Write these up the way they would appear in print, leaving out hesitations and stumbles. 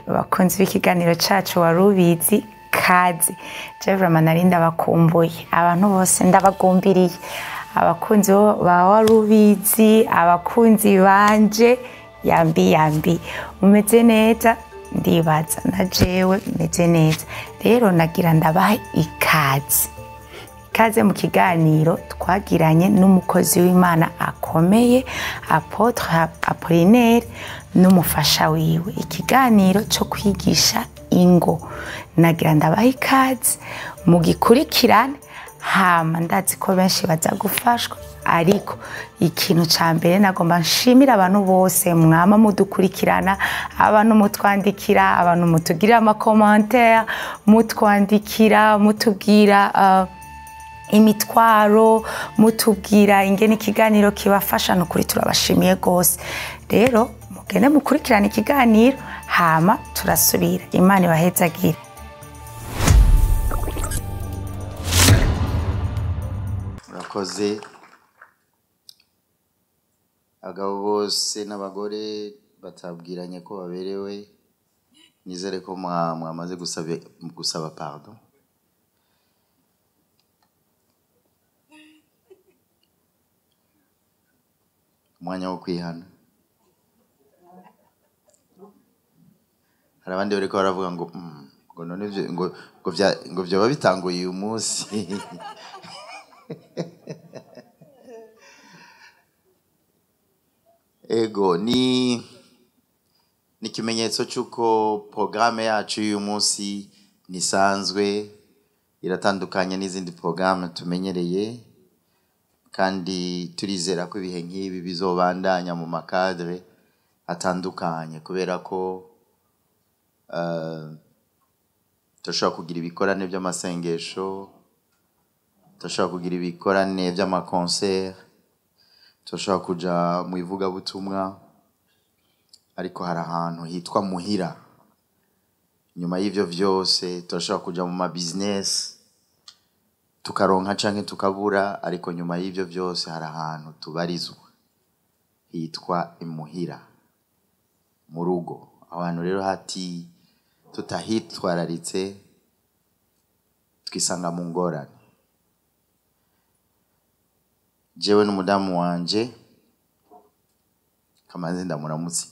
Abakunzi b'ikiganiro cacu Warubizi, kaze. Je vraiment nari ndabakumbuye, abantu bose ndabagumbiriye, abakunzi ba Warubizi, abakunzi banje, yambi yambi, mumeze neza? Ndibaza na jewe meze neza. Rero nagira ndabaha ikaze, ikaze mu kiganiro twagiranye n'umukozi w'Imana akomeye, Apôtre Apollinaire, n'umufasha wiwe, ikiganiro cyo kwigisha ingo. Nagira ndabaha ikaze mugikurikirane, hama ndazi ko benshi baza gufashwa. Ariko ikintu ca mbere nagomba nshimira abantu bose mwama mudukurikirana, abantu mutwandikira, abantu mutugirira ama commentaire, mutwandikira mutubwira imitwaro, mutubwira ingene ikiganiro kibafasha. Nukuri turabashimiye gose. Rero mugende mukurikirana ikiganiro, hama turasubira. Imana ibahezagire. Murakoze. Abagabo bose n'abagore batabwiranye ko baberewe, nizere ko mwamaze gusaba pardon. Umwanya wo kwihana. Hari abandi bariko baravuga ngo ngo none ngo vyoba bitanguye uyu munsi. Ego, ni ikimenyetso cy'uko programme yacu y'uyu munsi nisanzwe, iratandukanye n'izindi programme tumenyereye, kandi turizera ko ibihe nk'ibi bizobandanya mu makadre atandukanye, kubera ko turashobora kugira ibikorane by'amasengesho, turashobora kugira ibikorane by'amaconcert, turashobora kuja mu ivugabutumwa, ariko hari ahantu hitwa muhira. Nyuma y'ivyo vyose turashobora kuja mu ma business tukaronka canke tukabura, ariko nyuma y'ivyo vyose hari ahantu tubarizwa hitwa imuhira, mu rugo. Abantu rero hati tutahitwararitse twisanga mu ngorane. Jewe n'umudamu wanje Kamanzi ndamuramutse.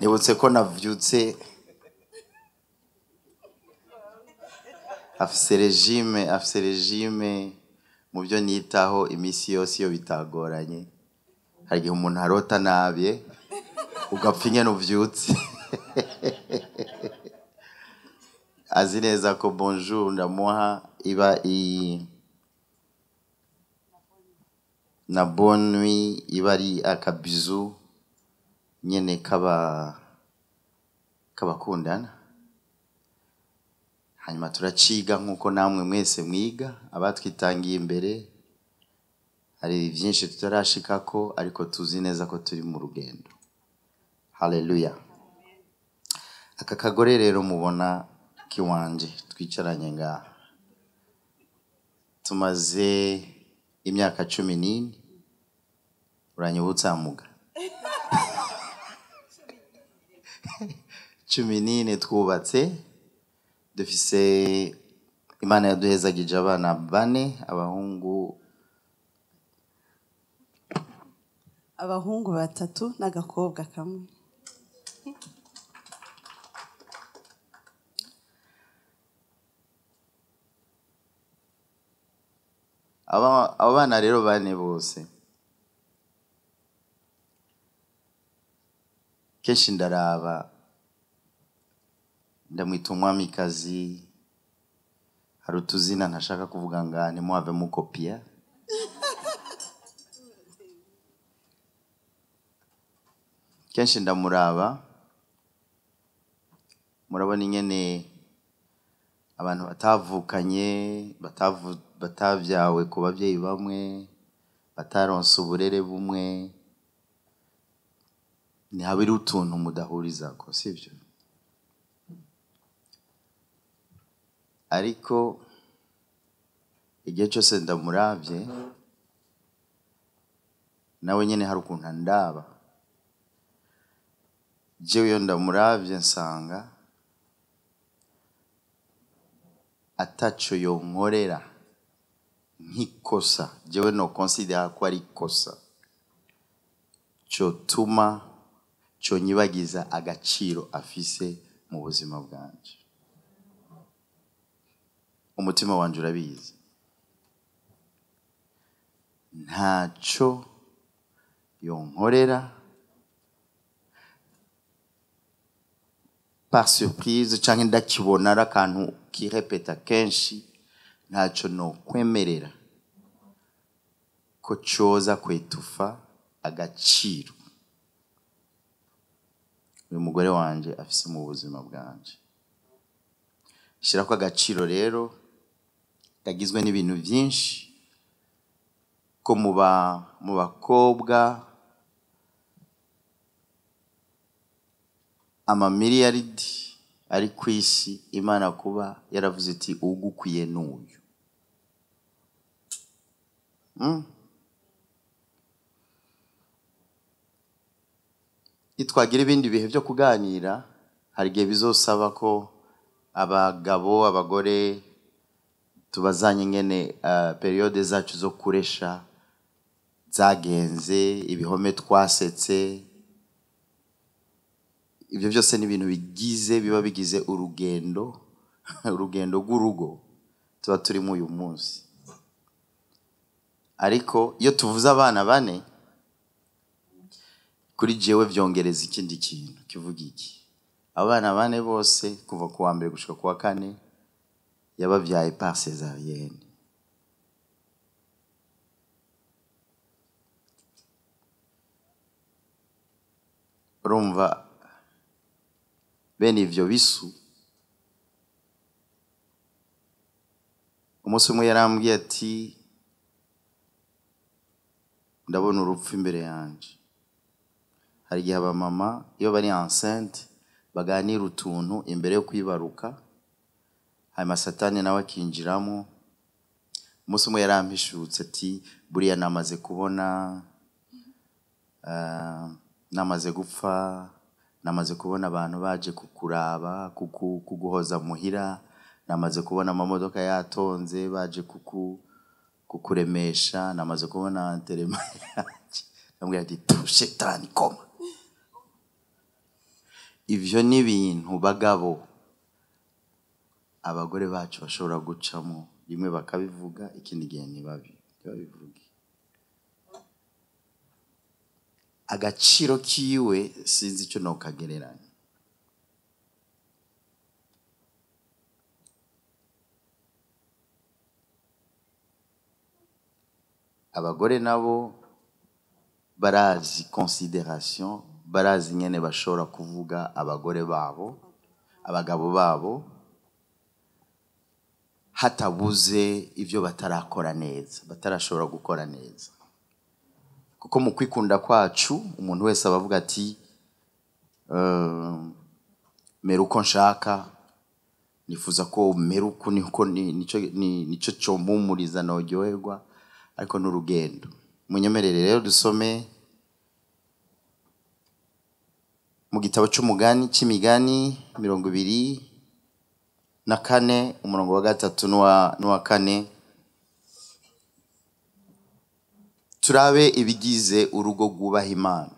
Nibutse ko navyutse afise regime mu byo nitaho imisi yose iyo bitagoranye. Hari igihe umuntu arota nabi ugapfa ingene uvyutse. Azi neza ko bonjour ndamuha iba i na bonne nuit, iba ari akabizu nyene kabakundana. Hanyuma turaciga nkuko namwe mwese mwiga, abatwitangiye imbere. Hari byinshi tutarashikako, ariko tuzi neza ko turi mu rugendo. Haleluya. Aka kagore rero mubona kiwanje twicaranye ngaha, tumaze imyaka 14. Uranyibutsa muga 14 twubatse, dufise Imana yaduhezagije abana bane, abahungu 3 n'agakobwa kamwe. Aba bana rero bane bose kenshi ndaraba ndamwita umwamikazi. Hari utuzina ntashaka kuvuga nga ntimuhave mukopiya. Kenshi ndamuraba, murabona ingene abantu batavukanye, batavyawe ku bavyeyi bamwe, bataronse uburere bumwe, ntihabiri utuntu mudahurizako, sivyo? Ariko igihe cyose ndamuravye Nawe nyene hari ukuntu andaba. Jewe iyo ndamuravye nsanga ataco yonkorera nk'ikosa, jewe no considera ko ari ikosa, cotuma conyibagiza agaciro afise mu buzima bwanje. Umutima wanje urabizi, ntaco yonkorera par surprise canke ndakibona ari akantu kirepeta kenshi, ntaco nokwemerera ko coza kwetufa agaciro uyu mugore wanje afise mu buzima bwanje. Shirako agaciro rero kagizwe n'ibintu vyinshi, ko mu bakobwa amamiliyaridi ari kw'isi, Imana kuba yaravuze iti ugukwiye n'uyu. Nitwagira ibindi bihe vyo kuganira, hari igihe bizosaba ko abagabo, abagore tubazanye ingene periode zacu zo kuresha zagenze, ibihome twasetse. Ibyo byose ni ibintu biba bigize urugendo, urugendo rw'urugo tuba turimo uyu munsi. Ariko iyo tuvuze abana bane, kuri jewe vyongereza ikindi kintu kivuga iki: abana bane bose kuva ku wa mbere gushika ku wa kane yabavyaye par césarienne. Urumva bene ivyo bisu. Umunsi umwe yarambwiye ati ndabona urupfu imbere yanje. Hari igihe abamama iyo bari enceinte baganira utuntu imbere yo kwibaruka, hanyuma satani nawe akinjiramo. Umunsi umwe yarampishutse ati buriya namaze kubona, namaze gupfa, namaze kubona abantu baje kukuraba, kuguhoza muhira, namaze kubona amamodoka yatonze baje kukuremesha, namaze kubona terema yanje. Ndamubwira ati tu shetani koma. Ivyo ni ibintu bagabo abagore bacu bashobora gucamo, rimwe bakabivuga, ikindi gihe ntibabivuge. Agaciro kiwe sinzi ico nokagereranya. Abagore nabo barazi consideration, barazi nyene bashobora kuvuga abagore babo, abagabo babo, hatabuze ivyo batarakora neza, batarashobora gukora neza. Kuko mu kwikunda kwacu umuntu wese abavuga ati mera uko nshaka, nifuza ko mera uko, niko nico compumuriza noryoherwa, ariko n'urugendo. Munyemerere rero dusome mu gitabo c'umugani c'imigani 24 umurongo wa 3 n'uwa 4, turabe ibigize urugo rwubaha Imana.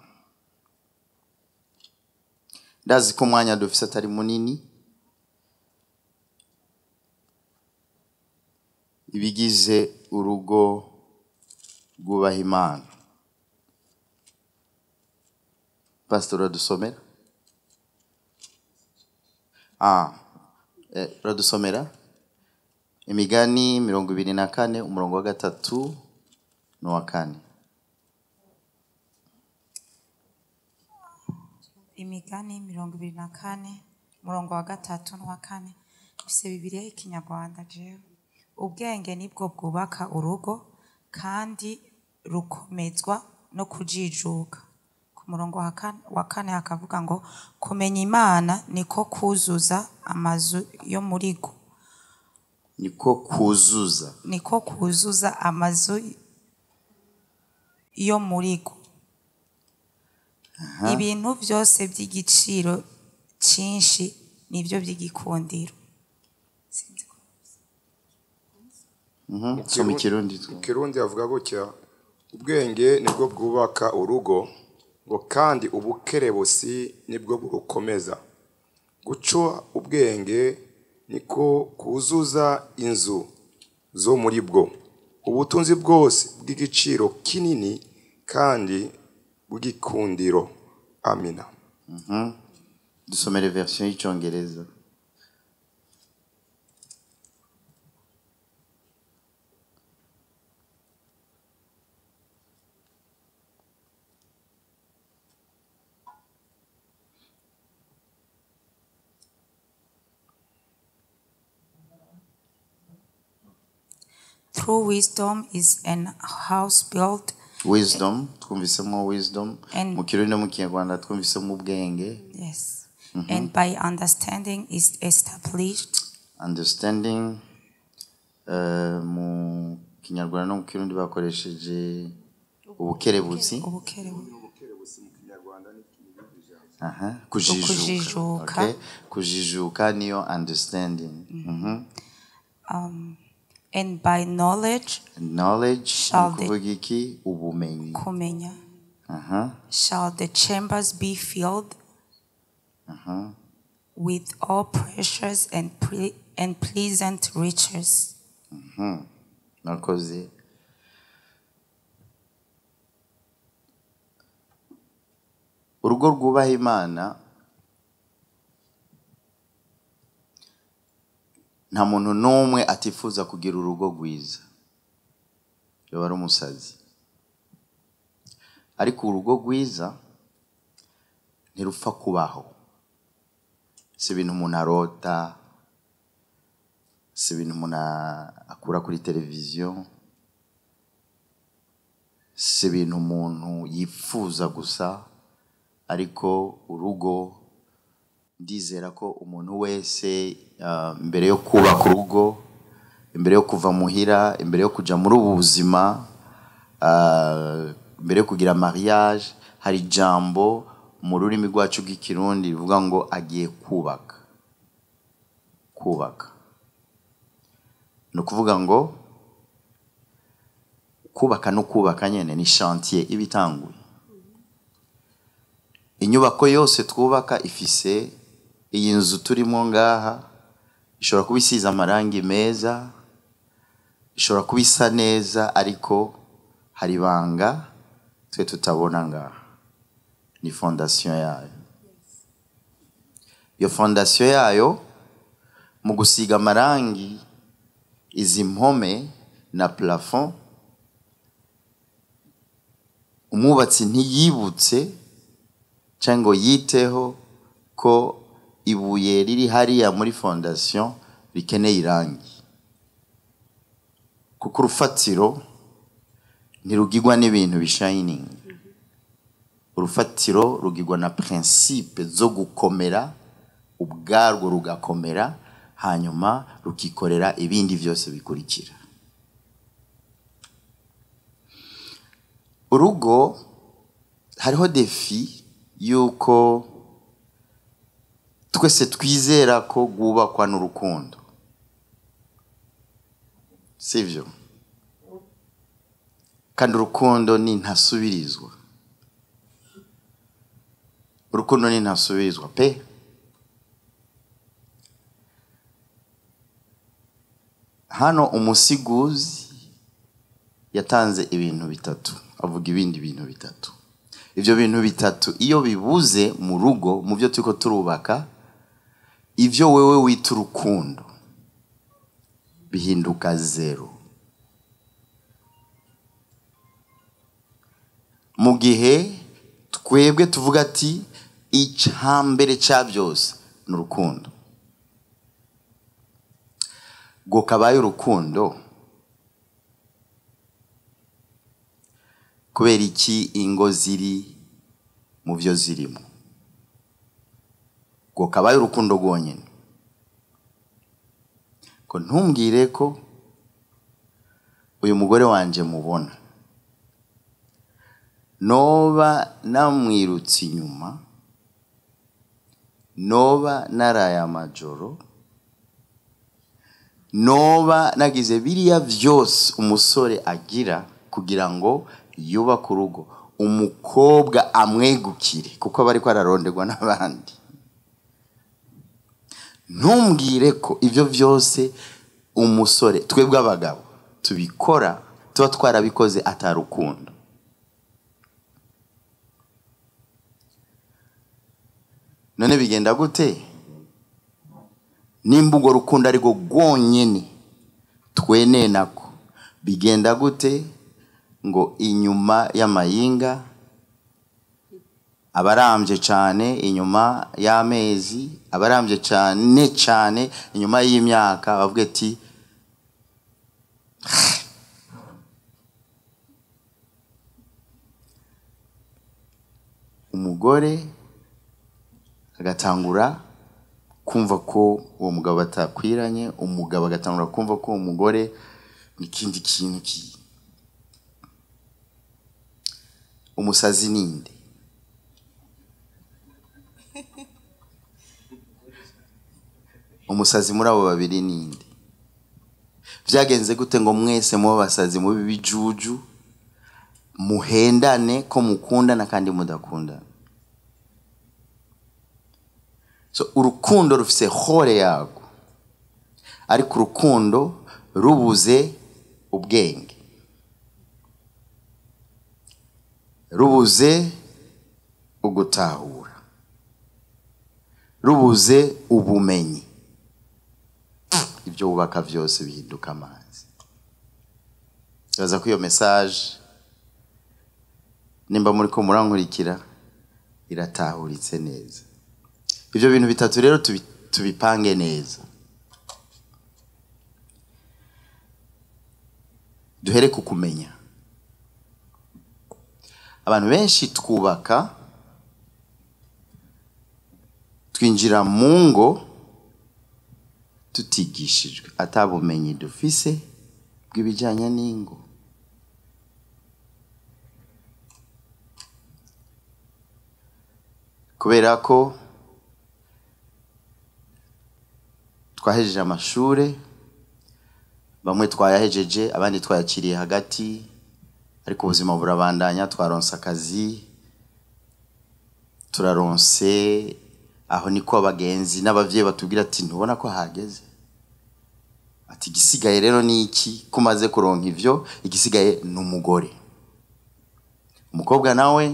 Ndazi ko umwanya dufise atari munini. Ibigize urugo rwubaha Imana. Pastor, uradusomera? Uradusomera Imigani 24 umurongo wa 3 n'uwa 4. Imigani 24 umurongo wa 3 n'uwa 4. Mfise Bibiliya y'Ikinyarwanda jewe. Ubwenge nibwo bwubaka urugo kandi rukomezwa no kujijuka. Ku murongo wa kane hakavuga ngo kumenya Imana niko kuzuza amazu yo muri go. Niko kuzuza. Niko kuzuza amazu yo muri go. Ibintu byose by'igiciro cyinshi nibyo by'igikundiro. Sinzi ko- Soma ikirundi. Mu Kirundi avuga gutya: ubwenge nibwo bwubaka urugo, ngo kandi ubukerebusi nibwo burukomeza. Guca ubwenge niko kuzuza inzu zo muri bwo ubutunzi bwose bw'igiciro kinini kandi bw'igikundiro. Amina. Dusomere version y'icyongereza. Through wisdom is an house built, Wisdom, twumvisemo wisdom. And- Mu Kirundi no mu Kinyarwanda twumvisemo ubwenge. Yes, and by understanding is established. Understanding, mu Kinyarwanda no mu Kirundi bakoresheje ubukerebutsi. Aha, kujijuka. Ukujijuka. Okay. Kujijuka niyo understanding. And by knowledge, Knowledge Shall ni the- ukuvuga iki? Ubumenyi. kumenya, Aha. shall the chambers be filled with all precious and pleasant riches. Nakoze. Urugo rwubaha Imana, nta muntu n'umwe atifuza kugira urugo rwiza, yoba ari umusazi. Ariko urugo rwiza ntirupfa kubaho, si ibintu umuntu arota, si ibintu umuntu akura kuri televiziyo, si ibintu umuntu yifuza gusa. Ariko urugo, ndizera ko umuntu wese, mbere yo kubaka urugo, imbere yo kuva muhira, imbere yo kuja muri ubu buzima, mbere yo kugira mariage, hari ijambo mu rurimi rwacu rw'ikirundi rivuga ngo agiye kubaka. Kubaka ni ukuvuga ngo kubaka no kubaka nyene ni chantier iba itanguye. Inyubako yose twubaka ifise, iyi nzu turimo ngaha ishobora kuba isize amarangi meza, ishobora kuba isa neza, ariko hari ibanga twe tutabona ngaha, ni fondation yayo. Iyo fondation yayo, mu gusiga amarangi izi mpome na plafond, umwubatsi ntiyibutse cyangwa ngo yiteho ko ibuye riri hariya muri fondation rikeneye irangi, kuko urufatiro ntirugigwa n'ibintu bishining. Urufatiro rugigwa na principe zo gukomera, ubwarwo rugakomera, hanyuma rukikorera ibindi byose bikurikira. Urugo hariho defi yuko twese twizera ko rwubakwa n'urukundo, sivyo? Kandi urukundo ni ntasubirizwa. Urukundo ni ntasubirizwa pe. Hano umusiguzi yatanze ibintu bitatu, avuga ibindi bintu bitatu. Ivyo bintu bitatu iyo bibuze mu rugo, mu byo turiko turubaka, ivyo wewe wita urukundo bihinduka zero. Mu gihe twebwe tuvuga ati icambere ca byose ni urukundo, ngo kabaye urukundo, kubera iki ingo ziri mu byo zirimo? Ngo kabaye urukundo rwonyine. Ko ntumbwire ko uyu mugore wanje mubona Noba namwirutse inyuma, noba naraye amajoro, noba nagize biriya vyose umusore agira kugira ngo yubake urugo, umukobwa amwegukire kuko aba ariko araronderwa n'abandi. Ntumbwire ko ivyo vyose umusore, twebwe abagabo tubikora, tuba twarabikoze atarukundo. None bigenda gute? Nimba urwo rukundo ari rwo rwonyene tweneye nako, bigenda gute ngo inyuma y'amayinga abarambye cane, inyuma y'amezi abarambye cane cane, inyuma y'imyaka bavuga ati umugore agatangura kumva ko uwo mugabo batakwiranye, umugabo agatangura kumva ko uwo mugore n'ikindi kintu ki. Umusazi ninde? Umusazi muri abo babiri ninde? Vyagenze gute ngo mwese mube abasazi, mube ibijuju, muhendane ko mukundana kandi mudakundana? So urukundo rufise hore yago, ariko urukundo rubuze ubwenge, rubuze ugutahura, rubuze ubumenyi, ibyo wubaka vyose bihinduka amazi. Baza ko iyo message nimba muri ko murankurikira iratahuritse neza. Ibyo bintu bitatu rero tubipange neza. Duhere ku kumenya. Abantu benshi twubaka, twinjira mu ngo tutigishijwe, atabumenyi dufise bw'ibijyanye n'ingo. Kubera ko twahejeje amashure, bamwe twayahejeje, abandi twayakiriye hagati, ariko ubuzima burabandanya, twaronse akazi, turaronse aho niko abagenzi n'abavyeyi batubwira ati ntubona ko hageze, ati igisigaye rero ni iki, ko umaze kuronka ivyo, igisigaye ni umugore. Umukobwa nawe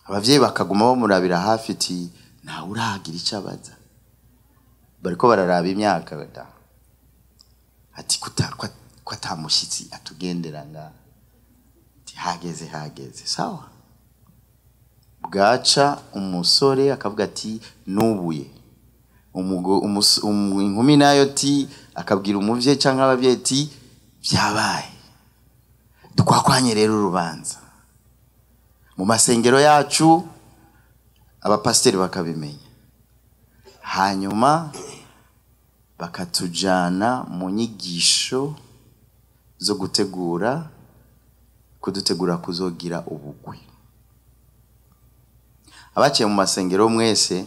abavyeyi bakaguma bamurabira hafi ati ntawe uragira icyo abaza, bariko bararaba imyaka da, ati ko atamushyitsi atugendera nga, ati hageze hageze. Sawa, bwaca umusore akavuga ati nubuye, inkumi nayo ati akabwira umuvyeyi canke abavyeyi ati byabaye, dukwakwanye rero urubanza. Mu masengero yacu abapasiteri bakabimenya, hanyuma bakatujana mu nyigisho zo gutegura, kudutegura kuzogira ubukwe. Abaciye mu masengero mwese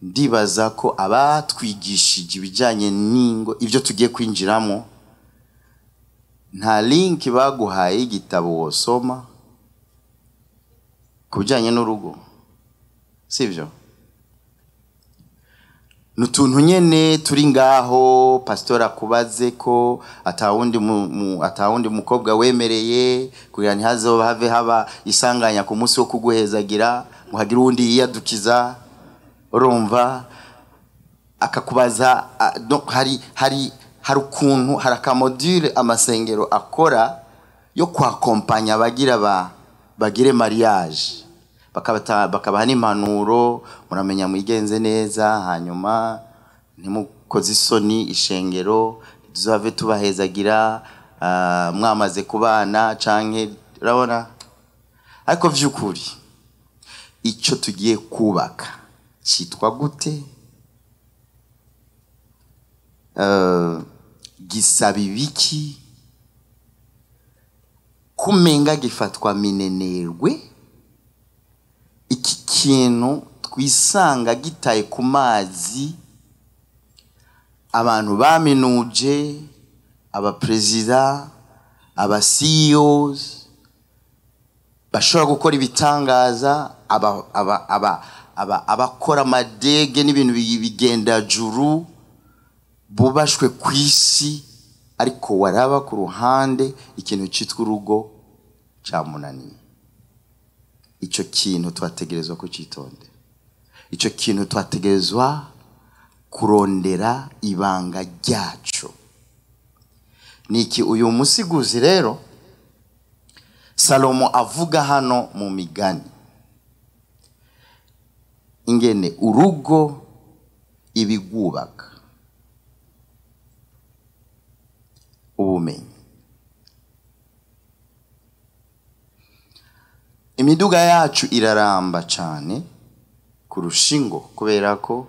ndibaza ko abatwigishije ibijanye n'ingo, ibyo tugiye kwinjiramo, nta link baguhaye y'igitabo wosoma ku bijanye n'urugo, sivyo? Nutuntu nyene turi ngaho, pastor akubaze ko atawundi mukobwa wemereye kugira ntihazoba have haba isanganya ku munsi wo kuguhezagira ngo hagire uwundi yiyadukiza, urumva akakubaza. Hari ukuntu hari akamodule amasengero akora yo kwakompanya abagira bagire mariage, bakabaha n'impanuro, muramenya mwigenze neza, hanyuma ntimukoze isoni ishengero, ntituzave tubahezagira mwamaze kubana canke, urabona. Ariko vy'ukuri ico tugiye kubaka citwa gute? Gisaba ibiki kumenga gifatwa minenerwe? Iki kintu twisanga gitaye ku mazi, abantu baminuje, abaperezida, aba CEOs bashobora gukora ibitangaza, abakora amadege n'ibintu bigendajuru bubashwe ku isi, ariko waraba ku ruhande ikintu cyitwa urugo cyamunaniye. Icyo kintu twategerezwa kucyitondera, icyo kintu twategerezwa kurondera ibanga ryacu. Niki uyu musiguzi rero Salomo avuga hano mu migani, ingene urugo ibigubaka, ubumenyi. Imiduga yacu iraramba cyane kurusha ingo, kubera ko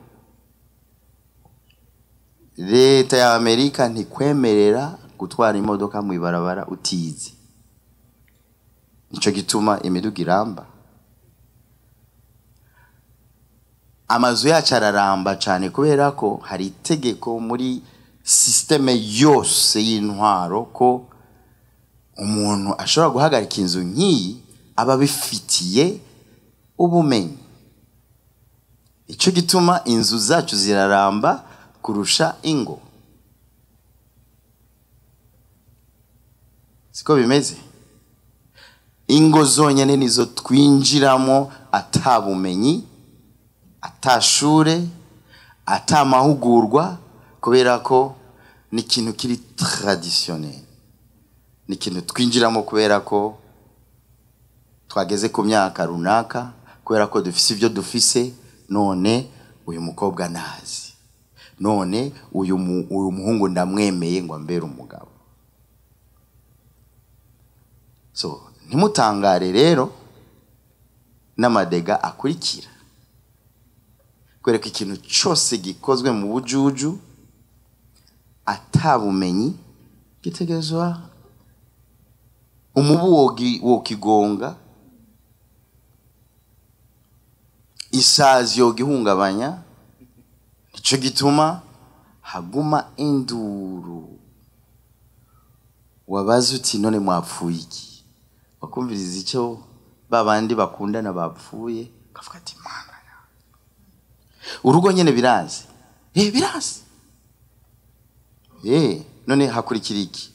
leta ya Amerika ntikwemerera gutwara imodoka mu ibarabara utize. Nico gituma imiduga iramba. Amazu yacu araramba cyane kubera ko hari itegeko muri systeme yose y'intwaro ko umuntu ashobora guhagarika inzu nk'iyi aba abifitiye ubumenyi. Ico gituma inzu zacu ziraramba kurusha ingo. Siko bimeze? Ingo zonyene nizo twinjiramo atabumenyi, atashure, atamahugurwa, kubera ko ni ikintu kiri traditionnel. Ni ikintu twinjiramo kubera ko twageze ku myaka runaka, kubera ko dufise ibyo dufise. None uyu mukobwa nazi, none uyu muhungu ndamwemeye ngo ambere umugabo. So ntimutangare rero n'amadega akurikira, kwereka ikintu cyose gikozwe mu bujuju atabumenyi gitegerezwa umubu wokigonga, isazi yogihungabanya. Nico gituma haguma induru. Wabaza uti none mwapfuye iki? Bakumviriza icyo babandi bakundana bapfuye, kavuga ati mana urugo nyene biranze. Biranze. None hakurikira iki?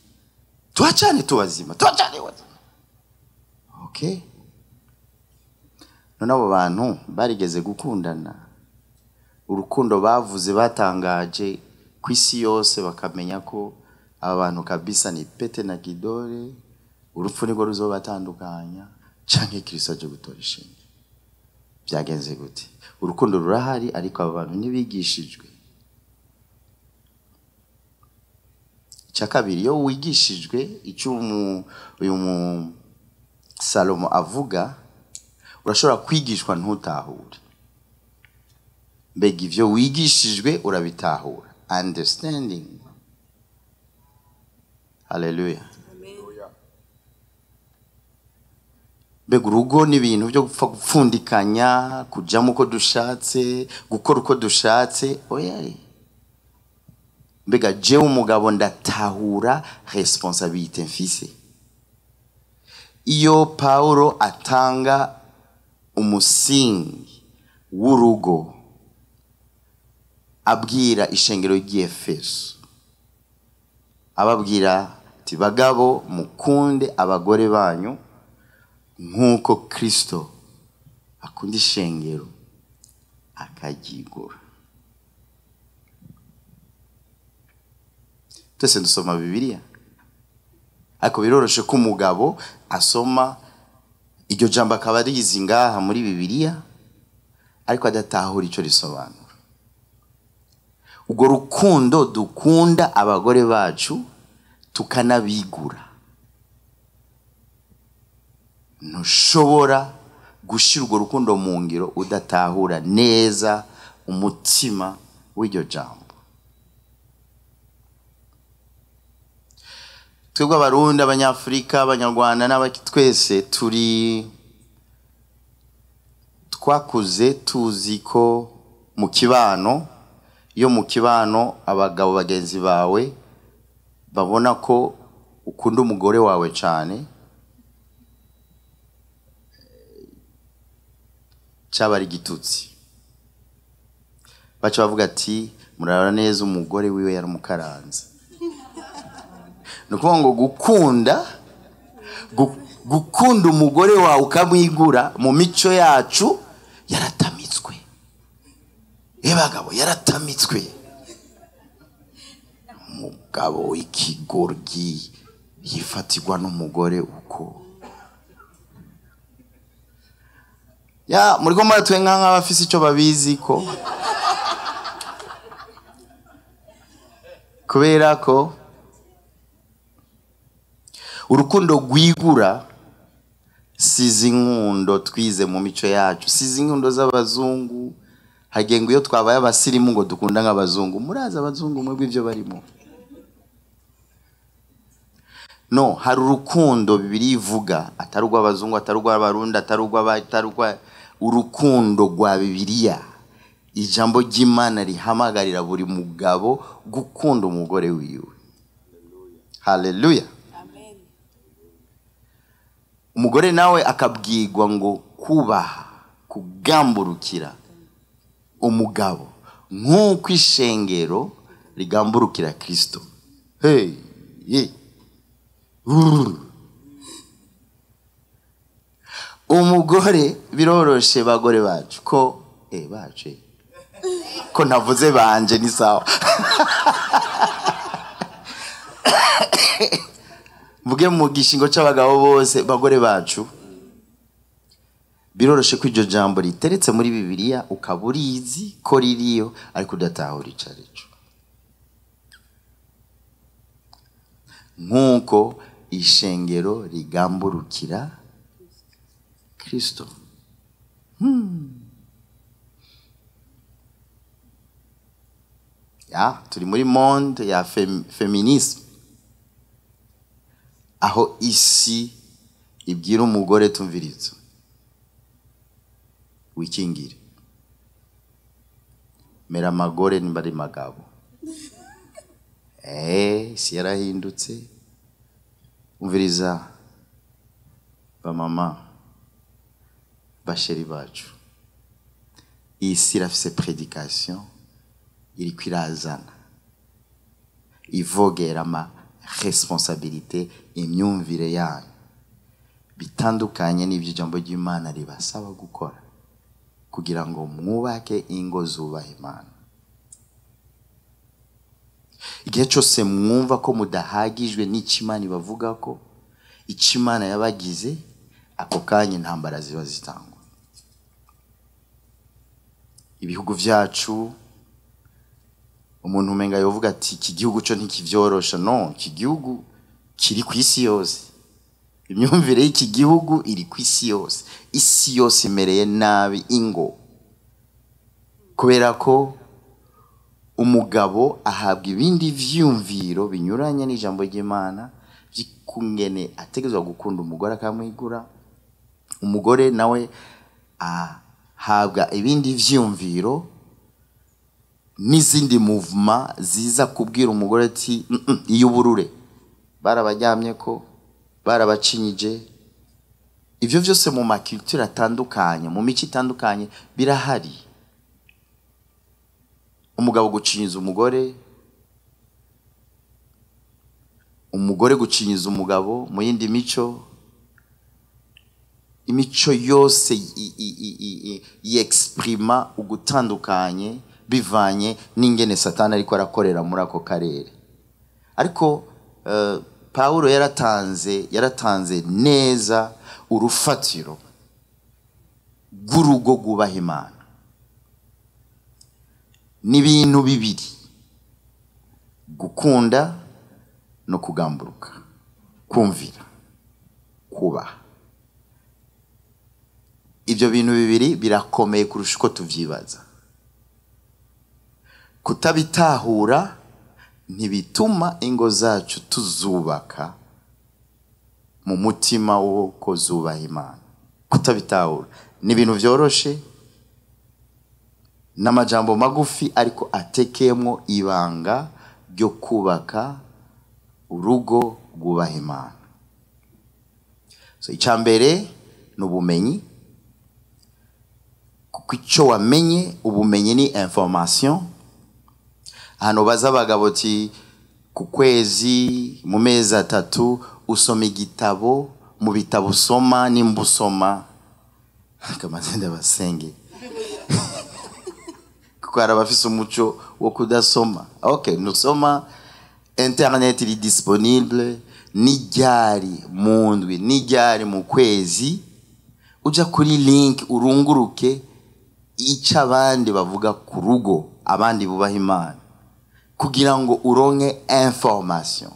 Tuacane tubazima, tuacane wazima. Okay. None abo bantu barigeze gukundana, urukundo bavuze batangaje ku isi yose, bakamenya ko aba bantu kabisa ni pete na kidore, urupfu nirwo ruzobatandukanya, canke Kristo aje gutora ishinge. Byagenze gute? Urukundo rurahari, ariko aba bantu ntibigishijwe. Icya kabiri, iyo wigishijwe icyo uyu mu Salomo avuga, urashobora kwigishwa ntutahure. Mbega ivyo wigishijwe urabitahura. Understanding. Hallelujah. Mbega urugo ni ibintu byo gupfa gupfundikanya, kujamo uko dushatse, gukora uko dushatse. Oya. Mbega jewe umugabo ndatahura responsabilité mfise. Iyo Paulo atanga umusingi w'urugo abwira ishengero ry'Efeso, ababwira ati bagabo mukunde abagore banyu nk'uko Kristo akunda ishengero akaryigura. Twese dusoma Bibiliya, ariko biroroshe ko umugabo asoma iryo jambo akaba arizi ngaha muri Bibiliya, ariko adatahura ico risobanura. Ubwo rukundo dukunda abagore bacu tukanabigura, ntushobora gushira urwo rukundo mu ngiro udatahura neza umutima w'iryo jambo. Twebwe Abarundi, Abanyafurika, Abanyarwanda n'abaki, twese turi twakuze tuzi ko mu kibano, iyo mu kibano abagabo bagenzi bawe babona ko ukunda umugore wawe cyane, cyaba ari igitutsi. Baca bavuga ati murara neza, umugore wiwe yaramukaranze. Ni ukuvuga ngo gukunda umugore wawe ukamwigura mu mico yacu yaratamitswe. Bagabo yaratamitswe. Umugabo w'ikigoryi yifatirwa n'umugore uko ya muriko muratwe nk'abafise ico babizi ko, kubera ko urukundo rwigura sizi inkundo twize mu mico yacu, sizi inkundo z'abazungu. Hagenga iyo twabaye abasirimu ngo dukunda nk'abazungu, murazi abazungu mwebwe ibyo barimo. No, hari urukundo Bibiliya ivuga atari urw'abazungu, atari urw'Abarundi, atari urw'aba, urukundo rwa Bibiliya. Ijambo ry'Imana rihamagarira buri mugabo gukunda umugore wiwe. Haleluya. Amen. Umugore nawe akabwirwa ngo kubaha, kugamburukira umugabo nk'uko ishengero rigamburukira Kristo. Hey, ye. Umugore biroroshe, bagore bacu ko bacu ko ntavuze banje ni sawa. Mvuge mu gishingo c'abagabo bose, bagore bacu biroroshe ko iryo jambo riteretse muri Bibiliya ukaba urizi ko ririyo, ariko udatahura ico arico. Nk'uko ishengero rigamburukira Kristo. Ya, turi muri monde ya feminisme, aho isi ibwira umugore tumviriza, wikingire, mera amagore nimba ari magabo. Isi yarahindutse. Umviriza ba mama, basheri bacu, isi irafise predication iriko irazana ivogera ama responsabilité, imyumvire yanyu bitandukanye n'ibyo ijambo ry'Imana ribasaba gukora kugira ngo mwubake ingo zubaha Imana. Igihe cyose mwumva ko mudahagijwe n'icyo Imana ibavuga ko icyo Imana yabagize, ako kanya intambara ziba zitangwa. Ibihugu vyacu, umuntu umenga yovuga ati iki gihugu cyo ntikivyorosha. No, iki gihugu kiri ku isi yose. Imyumvire y'iki gihugu iri ku isi yose. Isi yose imereye nabi ingo, kubera ko umugabo ahabwa ibindi vyumviro binyuranye n'ijambo ry'Imana by'ukungene ategerezwa gukunda umugore akamwigura. Umugore nawe ahabwa ibindi vyumviro n'izindi movement ziza kubwira umugore ati iyuburure, barabajyamye ko barabacinyije. Ivyo vyose mu maculture atandukanye, mu mico itandukanye birahari. Umugabo gucinyiza umugore, umugore gucinyiza umugabo, mu yindi mico, imico yose yexprima ugutandukanye bivanye n'ingene Satani ariko arakorera muri ako karere. Ariko Paulo yaratanze neza urufatiro rw'urugo rwubaha Imana. Ni ibintu bibiri: gukunda no kugamburuka, kumvira, kubaha. Ibyo bintu bibiri birakomeye kurusha uko tuvyibaza. Kutabitahura ntibituma ingo zacu tuzubaka mu mutima wo kozubaha Imana. Kutabitahura ni ibintu vyoroshe n'amajambo magufi, ariko atekeyemwo ibanga ryo kubaka urugo rwubaha Imana. So icambere ni ubumenyi, kuko icyo wamenye, ubumenyi ni information. Ahantu baza abagabo ati ku kwezi mu mezi 3 usoma igitabo, mu bitabo usoma nimba usoma kamatende basenge kuko hari abafise umuco wo kudasoma. Okay, nusoma, internet iri disponible, nijyari mu ndwi, nijyari mu kwezi, uja kuri link urunguruke ico abandi bavuga ku rugo, abandi bubaha Imana, kugira ngo uronke information,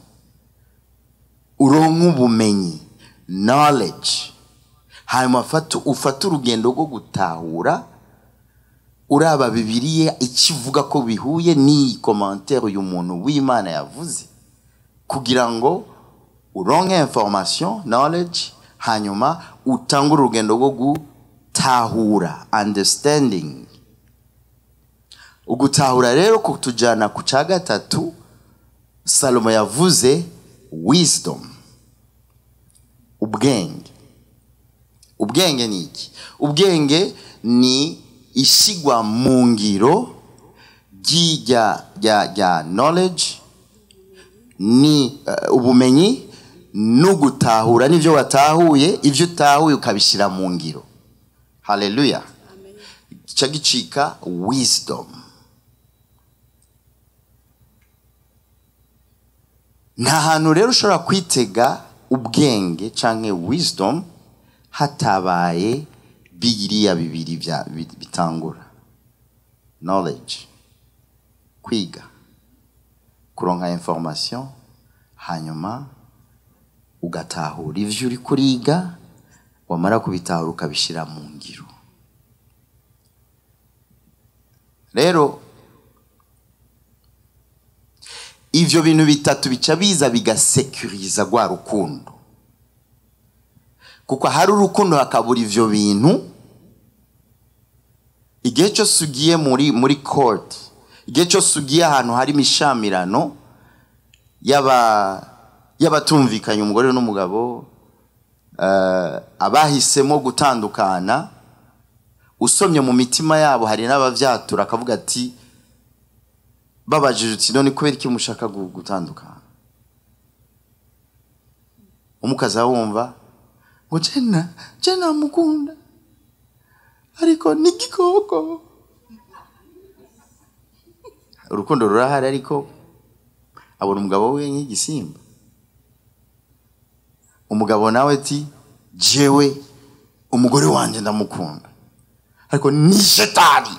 uronke ubumenyi, knowledge. Hanyuma ufate urugendo rwo gutahura, uraba Bibiliya ikivuga ko bihuye n'iyi commentaire uyu muntu w'Imana yavuze, kugira ngo uronke information, knowledge, hanyuma utangure urugendo rwo gutahura, understanding. Ugutahura rero kutujana ku ca gatatu Salomo yavuze, wisdom, ubwenge. Ubwenge ni iki? Ubwenge ni ishigwa mu ngiro rya knowledge, ni ubumenyi n'ugutahura n'ivyo watahuye, ivyo utahuye ukabishira mu ngiro. Haleluya. Gica gicika wisdom. Nta hantu rero ushobora kwitega ubwenge canke wisdom hatabaye biriya bibiri bitangura. Knowledge, kwiga, kuronka information, hanyuma ugatahura ivyo uri kuriga, wamara kubitahura ukabishira mu ngiro. Rero ivyo bintu bitatu bica biza bigasekuriza rwa rukundo, kuko hari urukundo hakabura ivyo bintu. Igihe cyose ugiye muri court, igihe cyose ugiye ahantu hari imishamirano y'abatumvikanye, umugore n'umugabo, abahisemo gutandukana, usomye mu mitima yabo hari n'abavyatura akavuga ati, babajije uti none kubera iki mushaka gutandukana? Umukaza wumva ngo jena mukunda ariko ni igikoko. Urukundo rurahari ariko abona umugabo we nk'igisimba. Umugabo nawe ati jewe umugore wanje ndamukunda ariko ni shetani,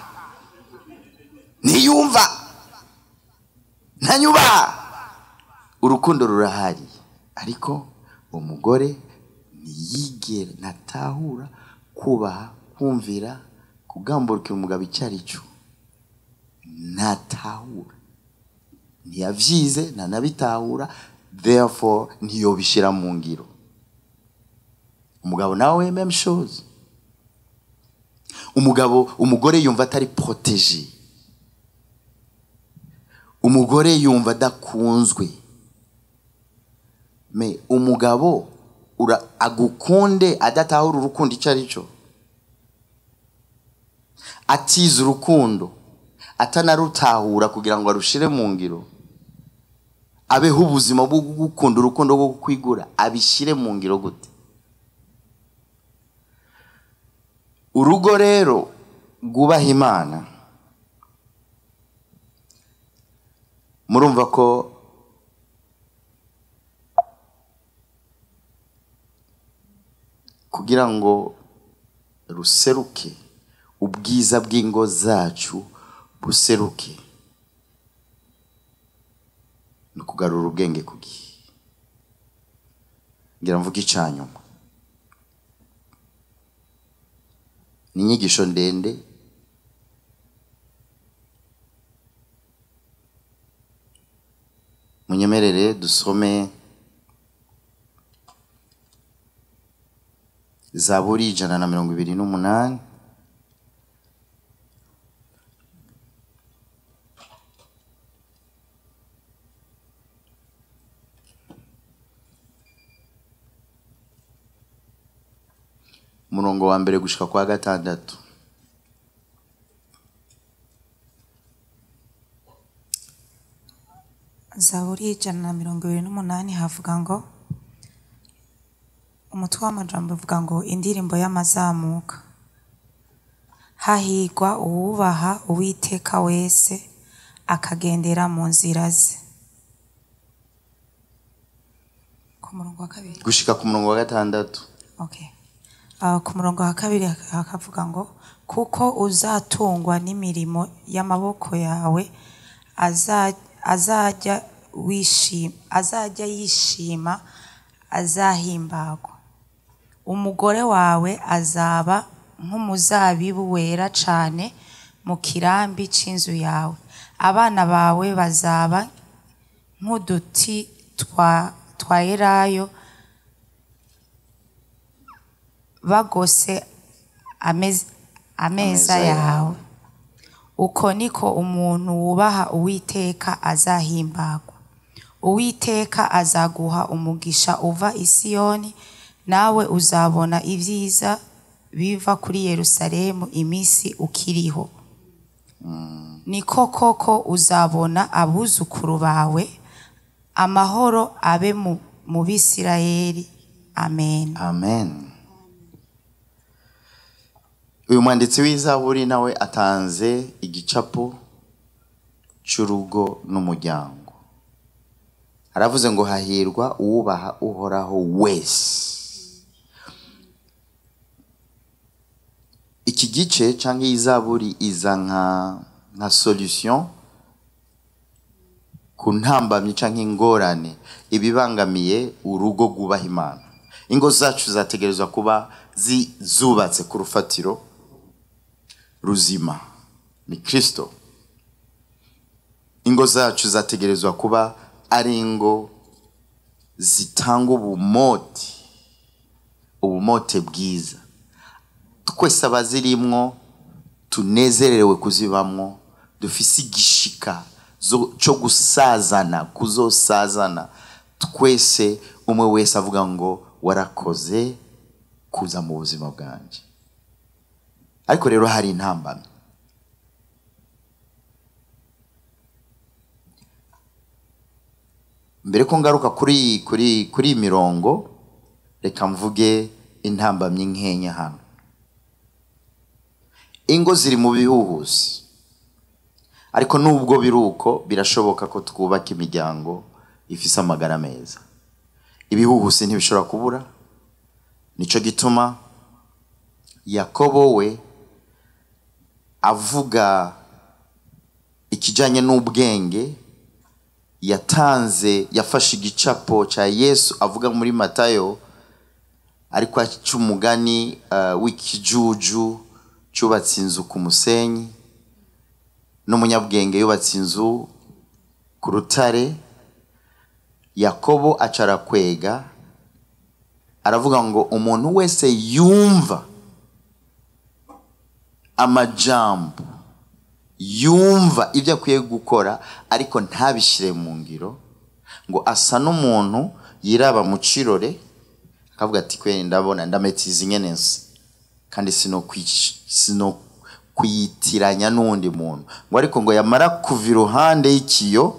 ntiyumva, ntanyuba. Urukundo rurahari ariko umugore ntiyigera natahura kubaha, kumvira, kugamburukira umugabo icyo ari cyo, natahura, ntiyavyize, ntanabitahura, therefore ntiyobishira mu ngiro. Umugabo nawe même chose. Umugore yumva atari protégé, umugore yumva adakunzwe. Me umugabo agukunde adatahura urukundo icyo ari cyo, atize urukundo, atanarutahura kugira ngo arushire mu ngiro, abeho ubuzima bwo gukunda urukundo rwo kwigura, abishire mu ngiro gute? Urugo rero rwubaha Imana, murumva ko kugira ngo ruseruke ubwiza bw'ingo zacu buseruke, no kugarura ubwenge ku gihe. Ngira mvuge icanyuma, ni inyigisho ndende, munyemerere dusome Zaburi 128. Umurongo wa 1 gushika kwa 6. Zaburi 128 havuga ngo, umutwe w'amajambo uvuga ngo indirimbo y'amazamuka. Hahigwa uwubaha Uwiteka wese akagendera mu nzira ze. Ku murongo wa 2 gushika ku murongo wa 6. Okay. Ku murongo wa 2 hakavuga ngo kuko uzatungwa n'imirimo y'amaboko yawe, azajya yishima, azahimbagwa. Umugore wawe azaba nk'umuzabibu wera cane mu kirambi c'inzu yawe, abana bawe bazaba nk'uduti twa elayo bagose ameza yawe. Uko niko umuntu wubaha Uwiteka azahimbagwa. Uwiteka azaguha umugisha uva i Siyoni, nawe uzabona ibyiza biva kuri Yerusalemu iminsi ukiriho. Niko koko uzabona abuzukuru bawe, amahoro abe mu Bisirayeli. Amen. Amen. Uyu mwanditsi w'Izaburi nawe atanze igicapo cy'urugo n'umuryango. Aravuze ngo hahirwa uwubaha Uhoraho wese. Iki gice cyangwa Izaburi iza nka solution ku ntambamyi cyangwa ingorane ibibangamiye urugo rwubaha Imana. Ingo zacu zategerezwa kuba zubatse ku rufatiro ruzima, ni Kristo. Ingo zacu zategerezwa kuba ari ingo zitanga ubumote bwiza, twese abazirimwo tunezerewe kuzibamwo, dufise igishika cyo gusazana, kuzosazana twese, umwe wese avuga ngo warakoze kuza mu buzima bwanje. Ariko rero hari intambamyi. Mbere ko ngaruka kuri mirongo, reka mvuge intambamyi nkenya hano. Ingo ziri mu bihuhusi, ariko nubwo biruko birashoboka ko twubaka imiryango ifise amagara meza. Ibihuhusi ntibishobora kubura. Nico gituma Yakobo we avuga ikijanye n'ubwenge, yatanze, yafashe igicapo ca Yesu avuga muri Matayo, ariko aca umugani w'ikijuju cyubatse inzu ku musenyi, n'umunyabwenge yubatse inzu ku rutare. Yakobo acara kwega aravuga ngo umuntu wese yumva amajambo, yumva ibyo akwiye gukora ariko ntabishire mu ngiro, ngo asa n'umuntu yiraba mu cirore akavuga ati kwe ndabona ndametiza inyenensi kandi sino kwiyitiranya n'undi muntu, ngo ariko ngo yamara kuva iruhande y'ikiyo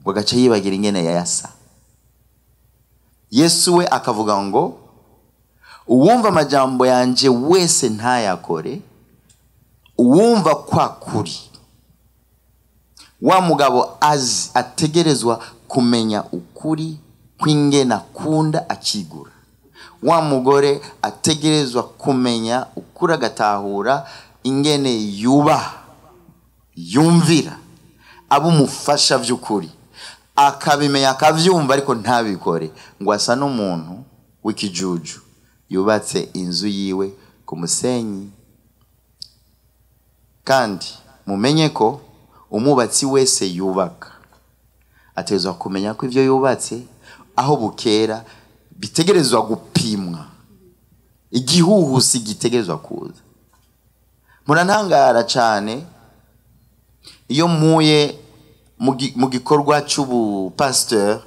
ngo agaca yibagira ingene yayasa. Yesu we akavuga ngo uwumva amajambo yanje wese ntayakore, uwumva kwa kuri wa mugabo azi ategerezwa kumenya ukuri kw'ingene akunda akigura, wa mugore ategerezwa kumenya ukuri agatahura ingene yubaha yumvira abo umufasha by'ukuri, akabimenya akavyumva ariko ntabikore, ngo asa n'umuntu w'ikijuju yubatse inzu yiwe ku musenyi. Kandi mumenye ko umubatsi wese yubaka atezwa kumenya ko ivyo yubatse aho bukera bitegerezwa gupimwa. Igihuhusi gitegerezwa kuza. Murantangara cyane iyo mpuye mu gikorwa cy'ubu pasteur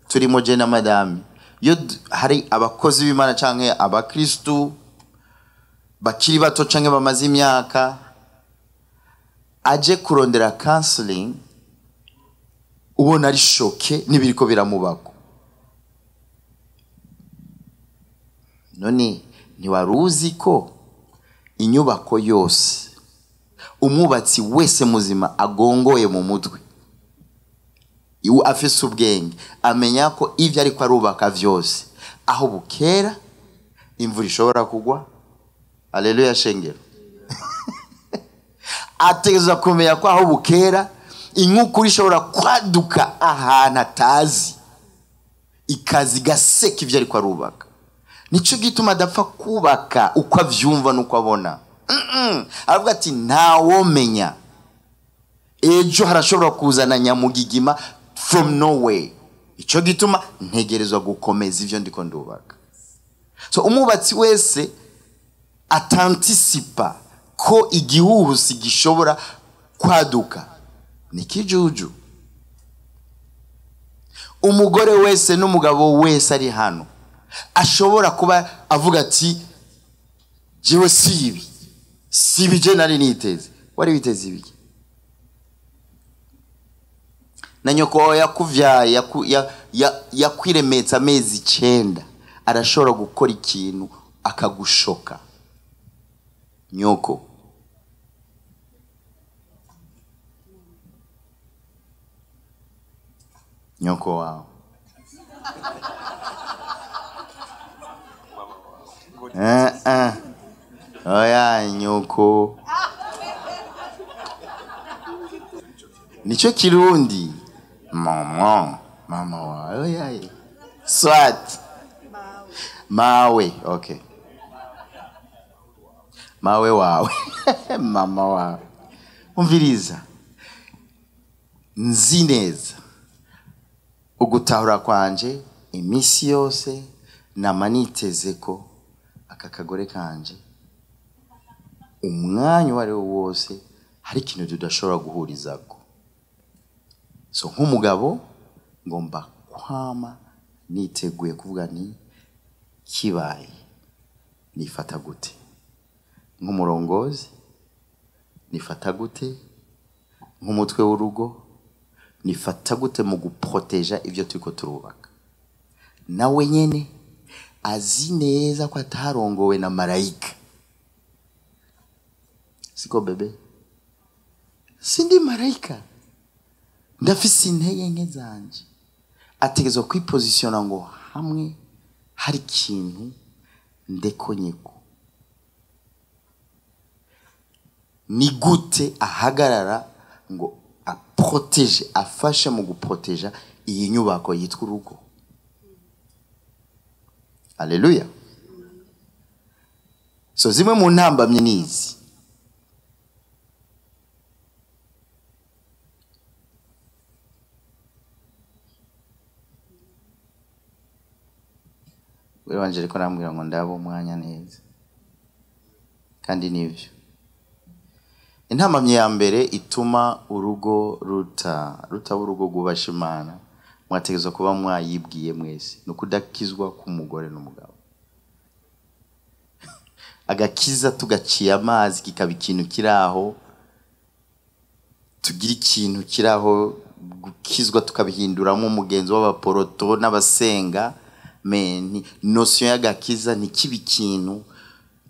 turimo je na madame, iyo hari abakozi b'Imana canke abakristu bakiri bato canke bamaze imyaka aje kurondera counseling, ubona ari choqué n'ibiriko biramubako. None ntiwaruzi ko inyubako yose umwubatsi wese muzima agongoye mu mutwe, iwe afise ubwenge amenya ko ivyo ariko arubaka vyose aho bukera imvura ishobora kugwa. Haleluya shengero. Ategerezwa kumenya ko aho bukera inkukura ishobora kwaduka ahantu atazi, ikaza igaseka ivyo ariko arubaka. Nico gituma adapfa kubaka uko avyumva n'uko abona. Aravuga ati ntawomenya ejo harashobora kuzana nyamugigima from nowhere. Ico gituma ntegerezwa gukomeza ivyo ndiko ndubaka. So umwubatsi wese atantisipa ko igihuhusi gishobora kwaduka ni kijuju. Umugore wese n'umugabo wese ari hano ashobora kuba avuga ati jewe si ibi, si ibi je nari niteze. Wari witeze ibiki? Na nyoko yakuvyaye yakwiremetsa amezi 9 arashobora gukora ikintu akagushoka. Nyoko nyoko wawe oya nyoko nico kirundi mama mama wawe oya swat mawe okay mawe wawe mama wawe. Umviriza nzi neza ugutahura kwanje imisi yose namaniteze ko aka kagore kanje umwanya wari wose hari ikintu tudashobora guhurizako. So nk'umugabo ngomba kwama niteguye kuvuga ni kibaye nifata gute, nk'umurongozi nifata gute, nk'umutwe w'urugo nifata gute mu guproteja ivyo turiko turubaka. Nawe nyene azi neza ko atarongowe na marayika. Siko bebe, sindi marayika, ndafise intege nke zanje. Ategerezwa kwipositiona ngo hamwe hari ikintu ndekonyeko. Ni gute ahagarara ngo aproteje, afashe mu guproteja iyi nyubako yitwa urugo. Haleluya. So zimwe mu ntambamye nizi. Wewe wanje ariko arambwira ngo ndabo umwanya neza. Kandi nivyo. Intambamye ya mbere ituma urugo ruta urugo rwubasha Imana, mwategerezwa kuba mwayibwiye mwese, no kudakizwa k'umugore n'umugabo. Agakiza tugaciye amazi kikaba ikintu kiraho, tugira ikintu kiraho gukizwa tukabihinduramo umugenzo w'abaporoto n'abasenga. Men notion y'agakiza ni kibi kintu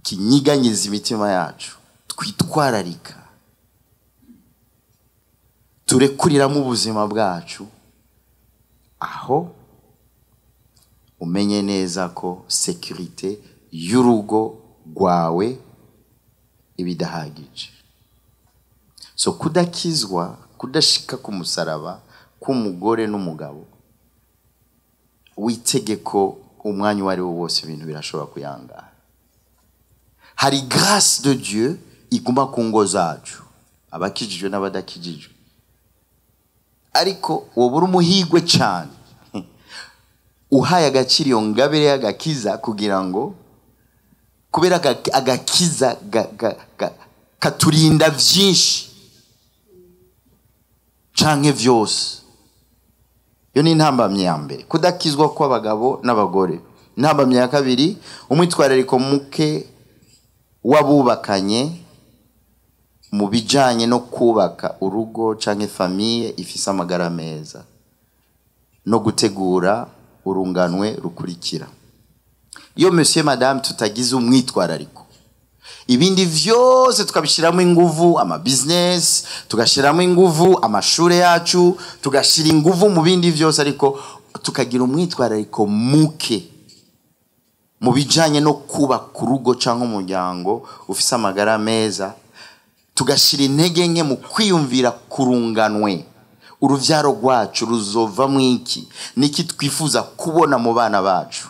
kinyiganyiza imitima yacu, twitwararika turekuriramo ubuzima bwacu. Aho umenye neza ko sécurité y'urugo rwawe ibidahagije. So kudakizwa, kudashika ku musaraba k'umugore n'umugabo, witegeko umwanya wari wose ibintu birashobora kuyangara. Hari grâce de Dieu iguma ku ngo zacu, abakijijwe n'abadakijijwe. Ariko wobura umuhigwe cyane uhaye agaciro iyo ngabire y'agakiza kugira ngo Kubera agakiza katurinda vyinshi canke vyose. Iyo ni intambamyi ya mbere, kudakizwa kw'abagabo n'abagore. Intambamyi ya kabiri, umwitwarariko muke w'abubakanye mu bijanye no kubaka urugo canke famille ifise amagara meza no gutegura urunganwe rukurikira. Iyo monsieur madame tutagize umwitwarariko, ibindi vyose tukabishiramo inguvu, ama business tugashiramo inguvu, amashure yacu tugashira inguvu mu bindi vyose, ariko tukagira umwitwarariko muke mu bijanye no kubaka urugo canke umuryango ufise amagara meza, tugashira intege nke mu kwiyumvira kurunganwe, uruvyaro rwacu ruzova mwiki, niki twifuza kubona mu bana bacu.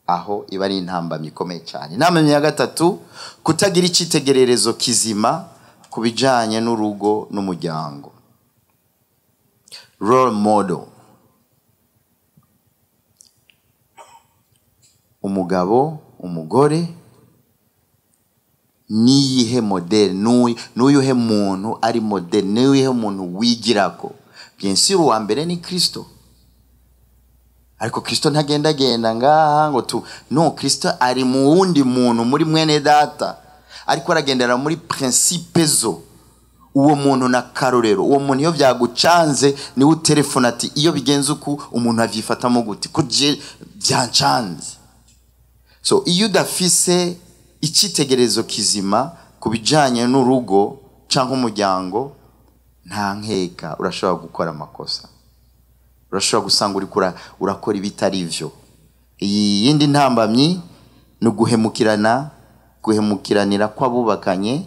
Aho iba ari intambamyi ikomeye cyane. Intambamyi ya gatatu, kutagira icyitegererezo kizima ku bijanye n'urugo n'umuryango, role model. Umugabo, umugore, niyihe model, n'uyuhe muntu ari model, n'uyuhe muntu wigirako. Bien sûr uwa mbere ni Kristo, ariko Kristo ntagendagenda ngaha ngo tu no, Kristo ari mu wundi muntu, muri mwene data, ariko aragendera muri principe zo uwo muntu na karorero. Uwo muntu iyo byagucanze niwe utelefona ati iyo bigenze uku umuntu avyifatamo gute, ko je byancanze. So iyo udafise icyitegererezo kizima ku bijanye n'urugo canke umuryango, nta nkeka urashobora gukora amakosa, urashobora gusanga uriko urakora ibitari vyo. Iyi yindi ntambamyi ni guhemukiranira kw'abubakanye,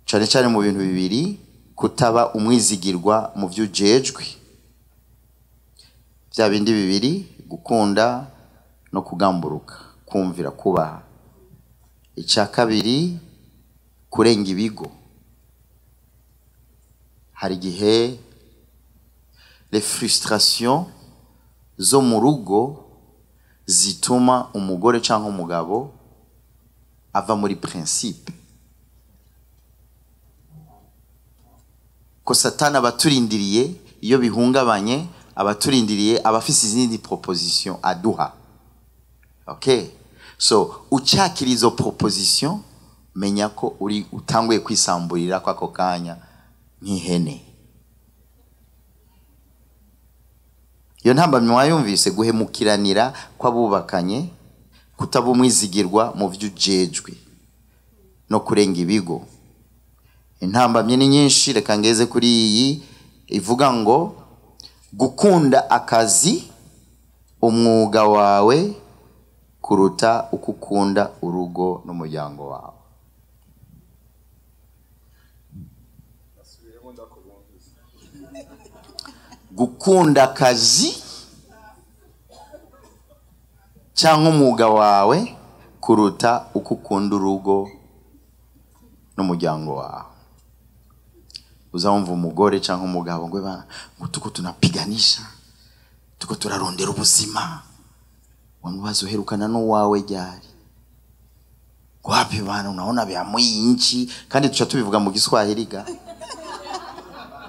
cane cane mu bintu bibiri: kutaba umwizigirwa mu vyo ujejwe, vya bindi bibiri, gukunda no kugamburuka, kumvira, kubaha. Icya kabiri, kurenga ibigo. Hari igihe les frustrations zo mu rugo zituma umugore cyangwa umugabo ava muri principe, ko Satani abaturindiriye iyo bihungabanye, abaturindiriye abafise izindi proposition aduha. Okay, so ucakira izo proposition, menya ko uri utanguye kwisamburira kwako kanya nk'ihene. Iyo ntambamyi mwayumvise, guhemukiranira kw'abubakanye, kutaba umwizigirwa mu vyo ujejwe no kurenga ibigo. Intambamyi ni nyinshi, reka ngeze kuri iyi ivuga ngo gukunda akazi, umwuga wawe kuruta uko ukunda urugo n'umuryango wawe. Gukunda akazi cyangwa umwuga wawe kuruta uko ukunda urugo n'umuryango wawe. Uzamva umugore cyangwa umugabo ngo bana, ngo tuko tunapiganisha, tuko turarondera ubuzima, wamubaza uherukana n'uwawe ryari? Wapi bana, unaona vya mwinshi. Kandi tuca tubivuga mu Giswahili ga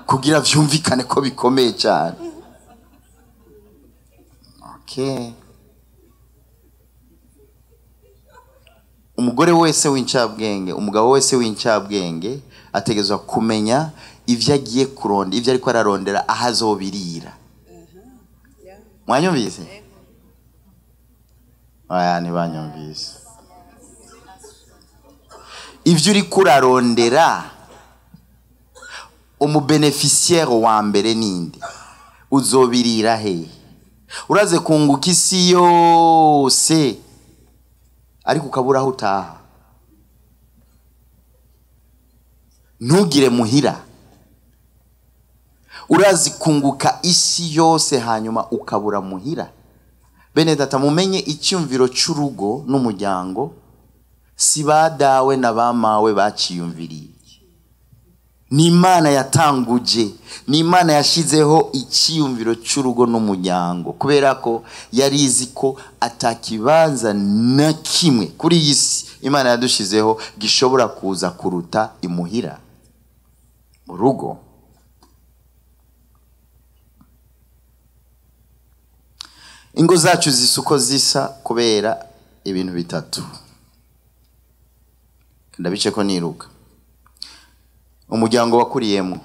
kugira vyumvikane ko bikomeye cyane. Okay, umugore wese w'incabwenge, umugabo wese w'incabwenge ategezwa kumenya ivyo agiye kuronda, ivyo ariko ararondera aho azobirira. Mwanyumvise? Oya, ntibanyumvise. Ivyo uriko urarondera, umubeneficiaire wa mbere ninde? Uzobirira hehe? Uraze kunguka isi yose ariko ukabura aho utaha, ntugire muhira. Urazi kunguka isi yose hanyuma ukabura muhira. Bene data, mumenye icyumviro cy'urugo n'umuryango si ba dawe na ba mawe baciyumviriye. Ni Imana yatanguje, ni Imana yashizeho icyiyumviro cy'urugo n'umuryango, kubera ko yari izi ko atakibanza na kimwe kuri iyi si Imana yadushizeho gishobora kuza kuruta imuhira, mu rugo. Ingo zacu zisa uko zisa kubera ibintu bitatu. Ndabice ko niruka. Umuryango wakuriyemo,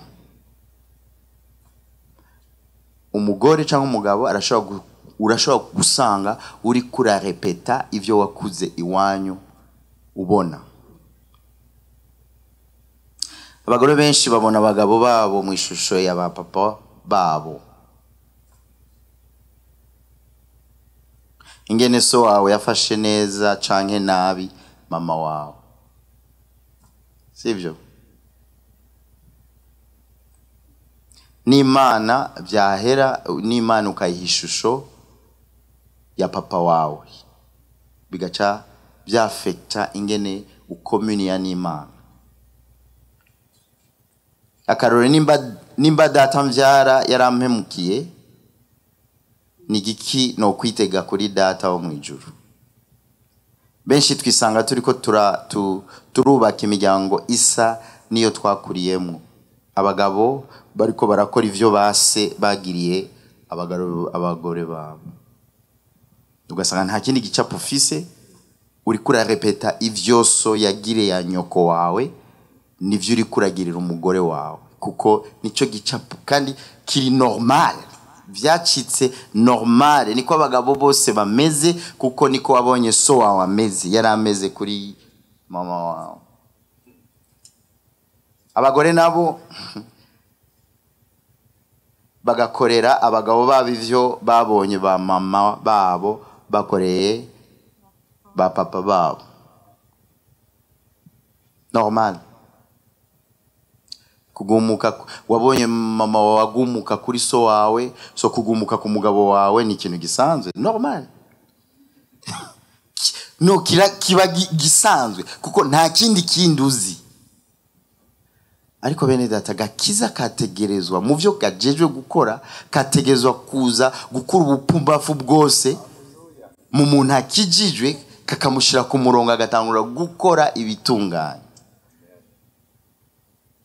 umugore cyangwa umugabo urashobora gusanga uri kurarepeta ivyo wakuze iwanyu ubona. Abagore benshi babona abagabo babo mu ishusho ya ba papa babo. Ingene so wawe yafashe neza canke nabi mama wawe, sivyo? N'Imana byahera, n'Imana ukayiha ishusho ya papa wawe, bigaca byafekta ingene ukomuniya n'Imana. Akarore, nimba data mbyara yarampemukiye, ni igiki no kwitega kuri data wo mu ijuru? Benshi twisanga turiko turubaka imiryango isa niyo twakuriyemo. Abagabo bariko barakora ivyo base bagiriye abagore babo, ugasanga nta kindi gicapo ufise, uriko urarepeta ivyo so yagiriye ya nyoko wawe nivyo uriko uragirira umugore wawe, kuko nico gicapo kandi kiri normal, vyacitse normal. Niko abagabo bose bameze, kuko niko wabonye so wawe ameze, yari ameze kuri mama wawe. Abagore nabo bagakorera abagabo babo ivyo babonye ba mama babo bakoreye ba papa babo. Normal. Kugumuka, wabonye mama wawe agumuka kuri so wawe, so kugumuka ku mugabo wawe ni ikintu gisanzwe, normal. No, kiba gisanzwe kuko nta kindi kindi uzi. Ariko bene data, gakiza kategerezwa mu byo gajejwe gukora, kategerezwa kuza gukura ubupumbafu bwose mu muntu akijijwe, kakamushira ku murongo agatangura gukora ibitunganye.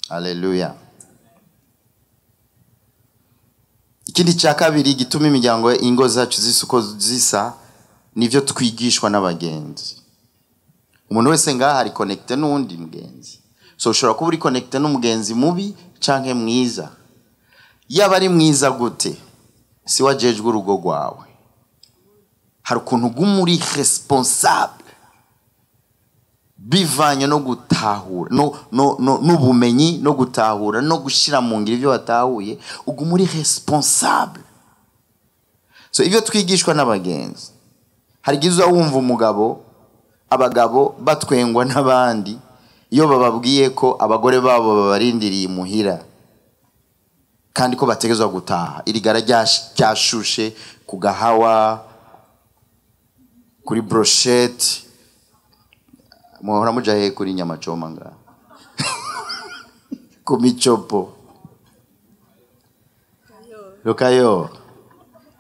Haleluya. Ikindi cya kabiri gituma imiryango ingo zacu zisa uko zisa nivyo twigishwa n'abagenzi. Umuntu wese ngaha ari connecté n'undi mugenzi. So ushobora kuba uri connecté n'umugenzi mubi canke mwiza. Yaba ari mwiza gute, si wajejwe urugo rwawe. Hari ukuntu uguma uri responsable bivanye no gutahura no n'ubumenyi no gutahura no gushira mu ngiro ivyo watahuye, uguma uri responsable. So ivyo twigishwa n'abagenzi, hari igihe uza wumva umugabo, abagabo batwengwa n'abandi iyo bababwiye ko abagore babo babarindiriye imuhira kandi ko bategezwa gutaha, irigara ryashushe ku gahawa, kuri brochette, muhora muja he kuri nyama choma nga ku michopo Lukayo,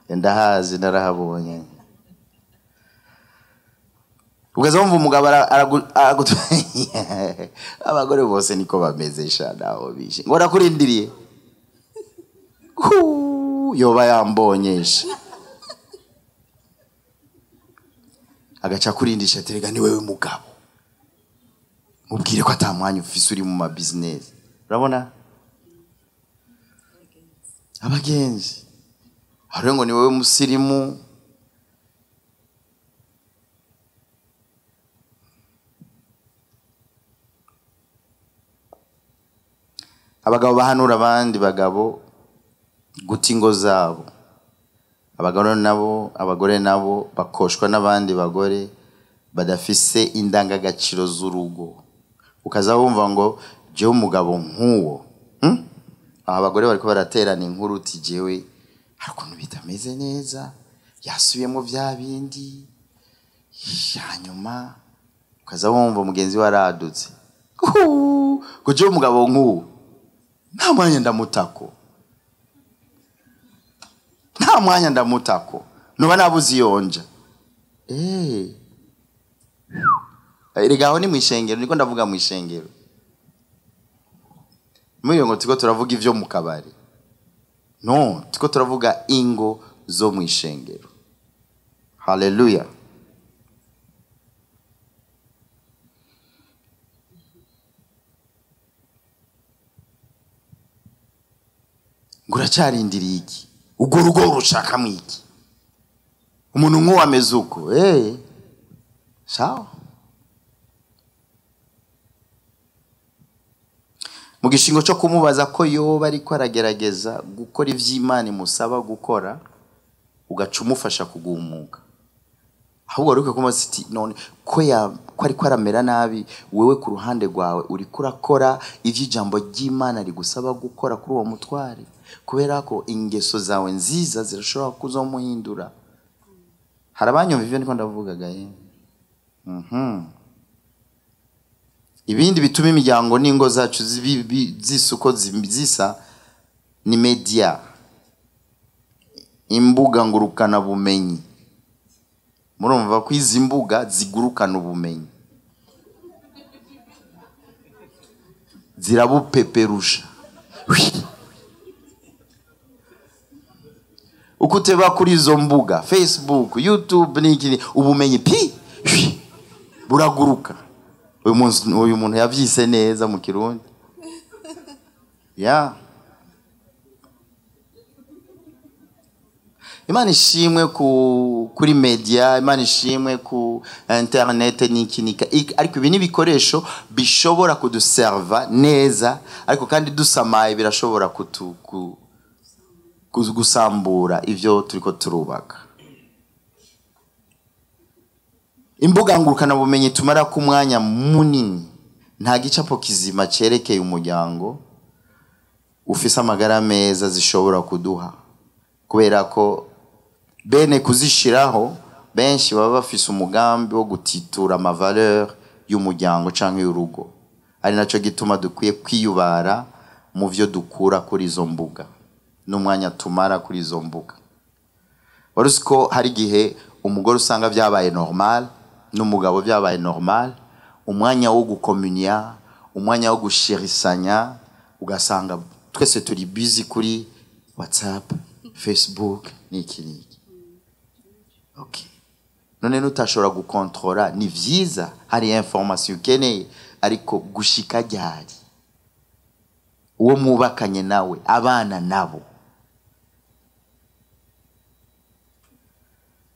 ndahazi narahabonye. Ukaza wumva umugabo abagore bose niko bameze sha, naho bishe ngo nakurindiriye, yoba yambonyesha agaca kurindisha, terega ni wewe mugabo, mubwire ko atamwanya ufise uri mu ma business. Urabona abagenzi hariho ngo ni wewe musirimu. Abagabo bahanura abandi bagabo guta ingo zabo, abagore nabo, abagore nabo bakoshwa n'abandi bagore badafise indangagaciro z'urugo. Ukaza wumva ngo jewe umugabo nk'uwo, Aha abagore bariko baraterana inkuru uti jewe hari ukuntu bitameze neza, yasubiyemo vya bindi, hanyuma ukaza wumva mugenzi we aradutse, ngo jewe umugabo nk'uwo. Nta mwanya ndamutako. Nta mwanya ndamutako. Nuba nabuze iyonja. Erega aho ni mwishengero, niko ndavuga mwishengero. Muri ngo tiko turavuga ivyo mu kabari. No, tiko turavuga ingo zo mwishengero. Hallelujah. Nguracarindiriye iki? Ugo rugo rushaka mwiki. Umuntu nk'uwo ameze uko. Sawa. Mu gishingo cyo kumubaza ko yoba ariko aragerageza gukora ivy'Imana imusaba gukora, ugaca umufasha kugumuka. Ahubwo ruke kuma siti none ko ya ko ariko aramera nabi, wewe ku ruhande rwawe uri kurakora ivy'ijambo ry'Imana rigusaba gukora kuri uwo mutware, kubera ko ingeso zawe nziza zirashobora kuzomuhindura. Harabanyumva ivyo ndiko ndavuga gaye. Ibindi bituma imiryango n'ingo zacu zisuko zisa ni media, imbuga ngurukana bumenyi. Murumva ko izi mbuga zigurukana ubumenyi, zirabupeperusha. Ukuteba kuri izo mbuga, Facebook, YouTube n'ikindi, ubumenyi pi buraguruka. Uyu muntu yavyise neza mu Kirundi. Ya. Imana ishimwe kuri media, Imana ishimwe ku internet n'ikinika. Ariko ibi ni ibikoresho bishobora kuduserva neza, ariko kandi dusamaye birashobora gusambura ivyo turiko turubaka. Imbuga ngurukana bumenyi tumara ku mwanya munini, nta gicapo kizima cerekeye umuryango ufise amagara meza zishobora kuduha, kubera ko bene kuzishiraho benshi baba bafise umugambi wo gutitura ama valeur y'umuryango canke y'urugo. Ari naco gituma dukwiye kwiyubara mu vyo dukura kuri izo mbuga n'umwanya tumara kuri izo mbuga. Wari ko hari gihe umugore usanga vyabaye normal n'umugabo vyabaye normal, umwanya wo gukomunia, umwanya wo gushirisanya, ugasanga twese turi busy kuri WhatsApp, Facebook n'iki n'iki. Okay. None nutashobora gukontrola, ni vyiza hari information ukeneye, ariko gushika ryari uwo mwubakanye nawe, abana nabo.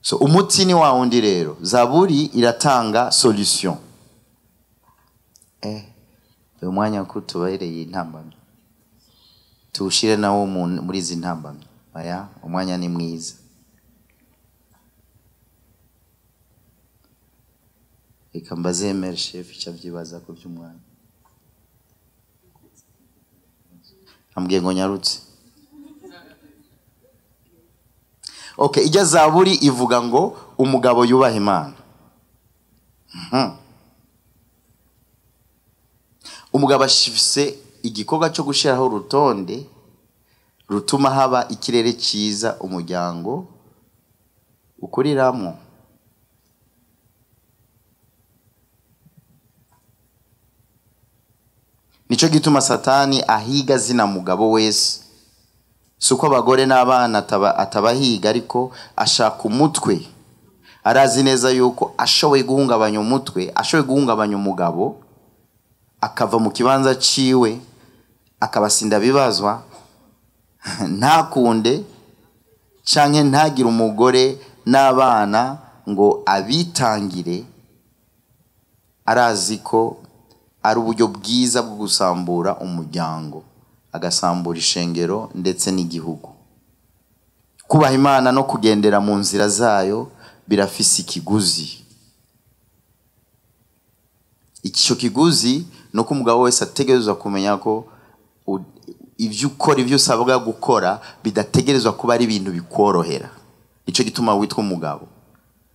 So umuti ni wa wundi rero. Zaburi iratanga solution. Uyu mwanya ko tubahereye intambamyi, tuwushire nawo muri izi ntambamyi. Aya umwanya ni mwiza. Reka mbazemere chef icyo avyibaza ko by'umwanya. Ambwiye ngo nyarutse. Okay, ijya Zaburi ivuga ngo umugabo yubaha Imana. Umugabo ashifise igikorwa cyo gushiraho urutonde rutuma haba ikirere cyiza umuryango ukuriramo. Nico gituma Satani ahiga zina mugabo wese. Suko abagore n'abana atabahiga, ariko ashaka umutwe. Arazi neza yuko ashoboye guhungabanya umutwe, ashoboye guhungabanya umugabo, akava mu kibanza ciwe, akabasinda bibazwa, ntakunde canke ntagire umugore n'abana ngo abitangire. Arazi ko ari uburyo bwiza bwo gusambura umuryango, agasambura ishengero ndetse n'igihugu. Kubaha Imana no kugendera mu nzira zayo birafise ikiguzi. Icyo kiguzi nuko umugabo wese ategerezwa kumenya ko ivyo ukora, ivyo usabwa gukora bidategerezwa kuba ari ibintu bikworohera. Ico gituma witwa umugabo,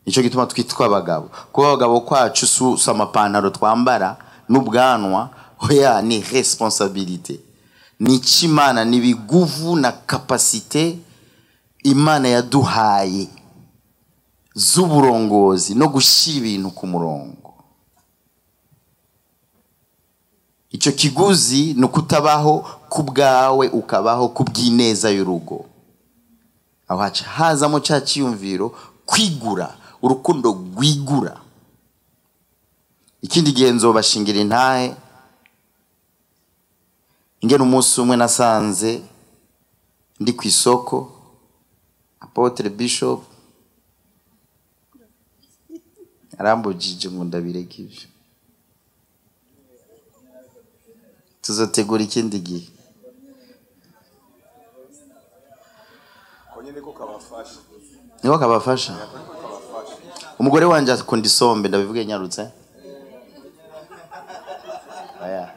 ico gituma twitwa abagabo. Kuba abagabo kwacu si amapantaro twambara n'ubwanwa, oya, ni responsabilité. Ni ic'Imana, ni ibiguvu na capacité Imana yaduhaye z'uburongozi no gushyira ibintu ku murongo. Icyo kiguzi ni ukutabaho ku bwawe, ukabaho ku bw'ineza y'urugo. Aho haca hazamo cya cyiyumviro kwigura, urukundo rwigura. Ikindi gihe nzobashingira intahe ingene umunsi umwe nasanze ndi ku isoko, Apotre Bishop arambujije ngo ndabireke ivyo, tuzotegura ikindi gihe. Niko kabafasha. Umugore wanje akunda isombe, ndabivuge nyarutse. Aya.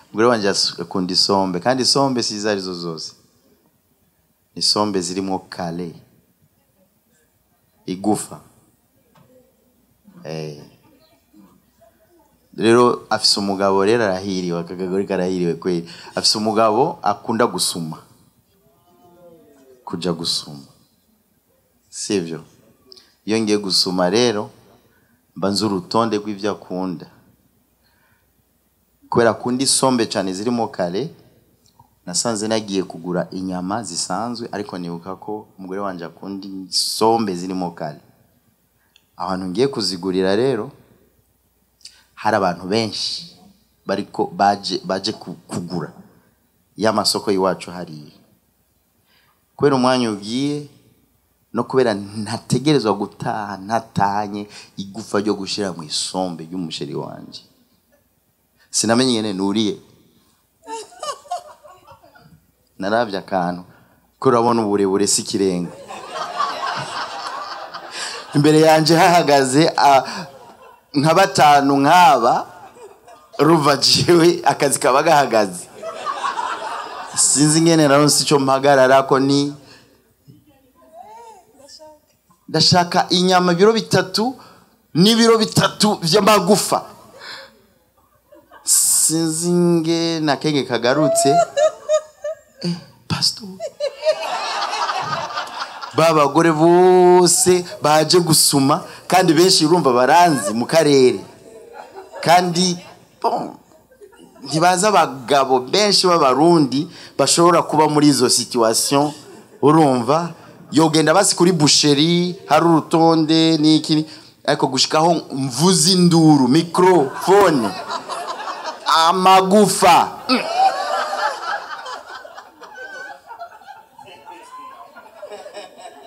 Umugore wanje akunda isombe, kandi isombe si izo arizo zose. Isombe zirimo kale, igufa. Rero afise umugabo, rero arahiriwe, akagagori karahiriwe kweli. Afise umugabo akunda gusuma, kuja gusuma, sivyo? Iyo ngiye gusuma rero mba nzi urutonde rw'ivyo akunda, kubera akunda isombe cane zirimo kale. Nasanze nagiye kugura inyama zisanzwe, ariko nibuka ko umugore wanje akunda isombe zirimo kale. Ahantu ngiye kuzigurira rero hari abantu benshi bariko baje kugura y'amasoko y'iwacu hariya. Kubera umwanya ugiye no kubera ntategerezwa gutaha ntatanye igufa ryo gushira mu isombe ry'umusheri wanje, sinamenye ingene nuriye. Naravye akantu ko urabona uburebure si ikirenga. Imbere yanje hahagaze nka batanu nk'aba, ruva jewe akazi kaba gahagaze. Sinzi ingene naronse ico mpagarara ko ni ndashaka inyama ibiro 3 n'ibiro 3 vy'amagufa. Sinzi ingene akenge kagarutse. Pastor, babagore bose baje gusuma, kandi benshi urumva baranzi mu karere, kandi bon, ntibaza abagabo benshi b'abarundi bashobora kuba muri izo situation. Urumva yogenda basi kuri boucherie hari urutonde n'iki, ariko gushikaho mvuza induru microphone amagufa.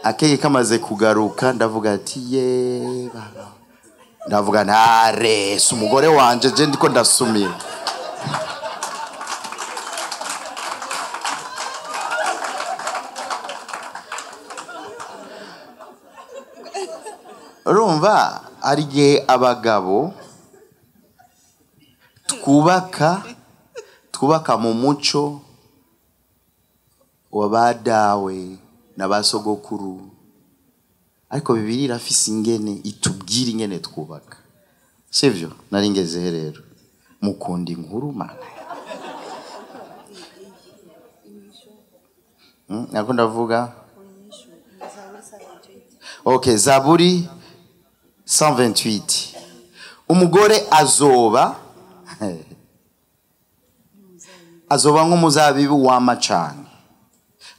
Akeye kamaze kugaruka ndavuga ati ye baba, ndavuga ntare si umugore wanje je ndiko ndasumira. Urumva hari igihe abagabo twubaka mu muco wa badawe na basogokuru, ariko Bibiliya irafise ingene itubwira ingene twubaka, sivyo? Nari ngeze rero mukunda inkuru mana. Nako ndavuga okay, Zaburi 128. Umugore azoba nk'umuzabibu w'amacane.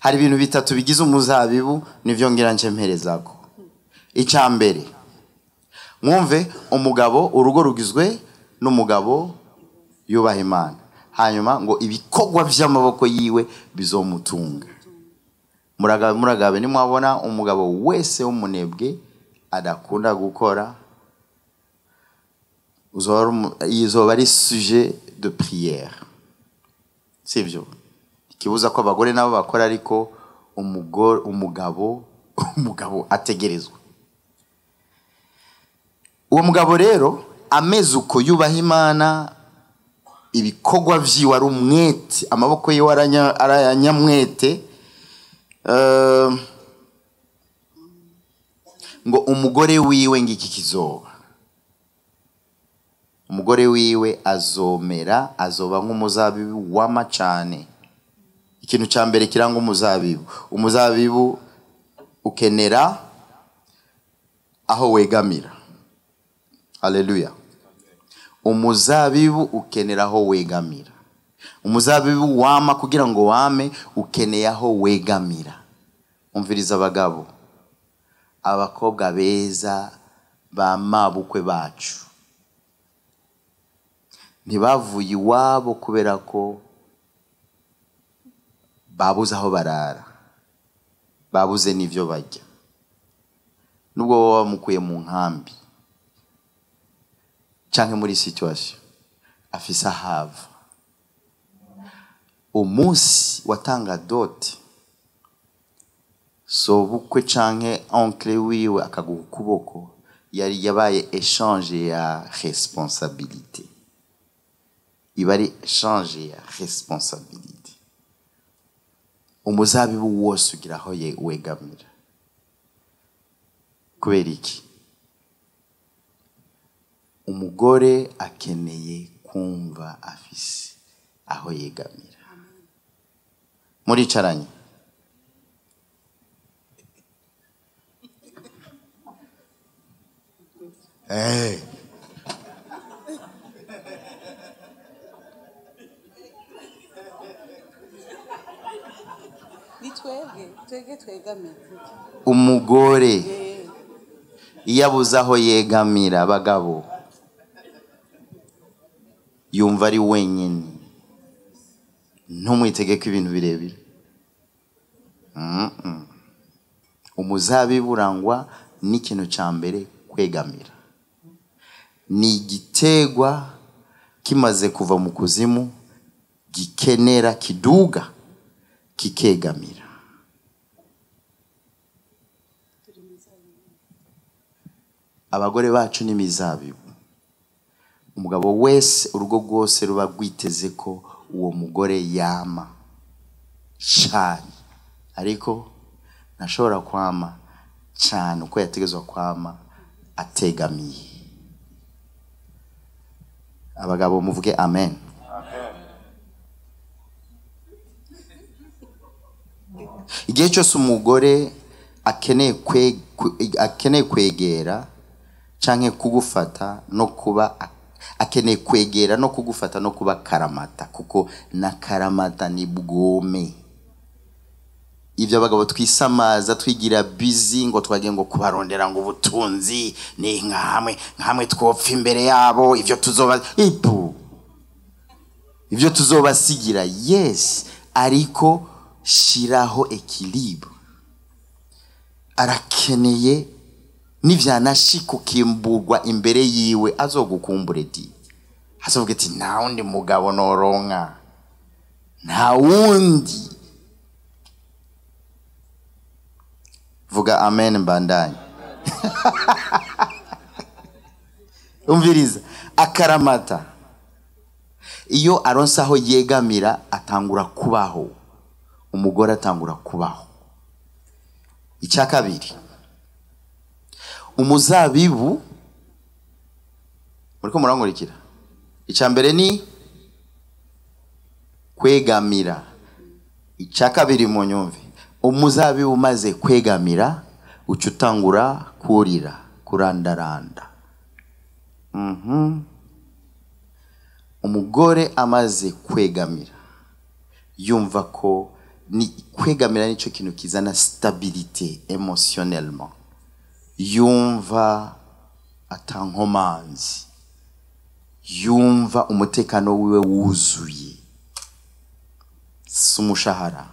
Hari ibintu bitatu bigize umuzabibu, nivyo ngira nce mperezako. Icya mbere, mwumve, umugabo, urugo rugizwe n'umugabo yubaha Imana, hanyuma ngo ibikorwa vy'amaboko yiwe bizomutunga. Muragabe, muragabe, nimwabona umugabo wese w'umunebwe adakunda gukora, izoba ari sujet de prière, sivyo? Kibuza ko abagore nabo bakora, ariko umugabo ategerezwa. Uwo mugabo rero ameze uko yubaha Imana, ibikorwa vyiwe ari umwete, amaboko yiwe arayanyamwete, ngo umugore wiwe ngiki kizoba. Umugore wiwe azomera, azoba nk'umuzabibu wama cane. Ikintu ca mbere kiranga umuzabibu, umuzabibu ukenera aho wegamira. Haleluya. Umuzabibu ukenera aho wegamira. Umuzabibu wama kugira ngo wame ukeneye aho wegamira. Umviriza abagabo, abakobwa beza ba mabukwe bacu ntibavuye iwabo kubera ko babuze aho barara, babuze n'ivyo barya. Nubwo baba bamukuye mu nkambi canke muri situation afise ahava, umunsi watanga dot sobukwe canke oncle wiwe akaguha ukuboko, yari yabaye échange ya responsabilité. Iba ari échange ya responsabilité. Umuzabibu wose ugira aho wegamira. Kubera iki? Umugore akeneye kumva afise aho yegamira. Muricaranye? Hey. Umugore iyo abuze aho yegamira, abagabo, yumva ari wenyine. Ntumwitegeke ibintu birebire. Umuzabibu urangwa n'ikintu ca mbere, kwegamira. Ni igitegwa kimaze kuva mu kuzimu, gikenera kiduga kikegamira. Abagore bacu ni imizabibu. Umugabo wese, urugo rwose ruba rwiteze ko uwo mugore yama cyane, ariko ntashobora kwama cyane uko yategezwa kwama ategamiye. Abagabo muvuge amen. Igihe cyose umugore akeneye kwegera canke kugufata no kuba akeneye kwegera no kugufata no kuba karamata, kuko na karamata ni bwome. Ibyo abagabo twisamaza twigira busy ngo twagiye ngo kubarondera ngo ubutunzi ni nkamwe nkamwe twopfa imbere yabo, ivyo tuzoba ipu ivyo tuzobasigira. Yes, ariko shiraho equilibre. Arakeneye nivyanashika ukimburwa imbere yiwe azogukumbure di. Azovuga ati nta wundi mugabo noronka, nta wundi. Vuga amen mbandanye. Umviriza, akaramata iyo aronse aho yegamira atangura kubaho. Umugore atangura kubaho. Icya kabiri, umuzabibu, muriko murankurikira? Icya mbere ni kwegamira. Icya kabiri munyumve, umuzabibu umaze kwegamira uca utangura kurira, kurandaranda. Umugore amaze kwegamira yumva ko ni kwegamira nico kintu kizana stabilité émotionnellement. Yumva atankomanzi, yumva umutekano wiwe wuzuye. Si umushahara,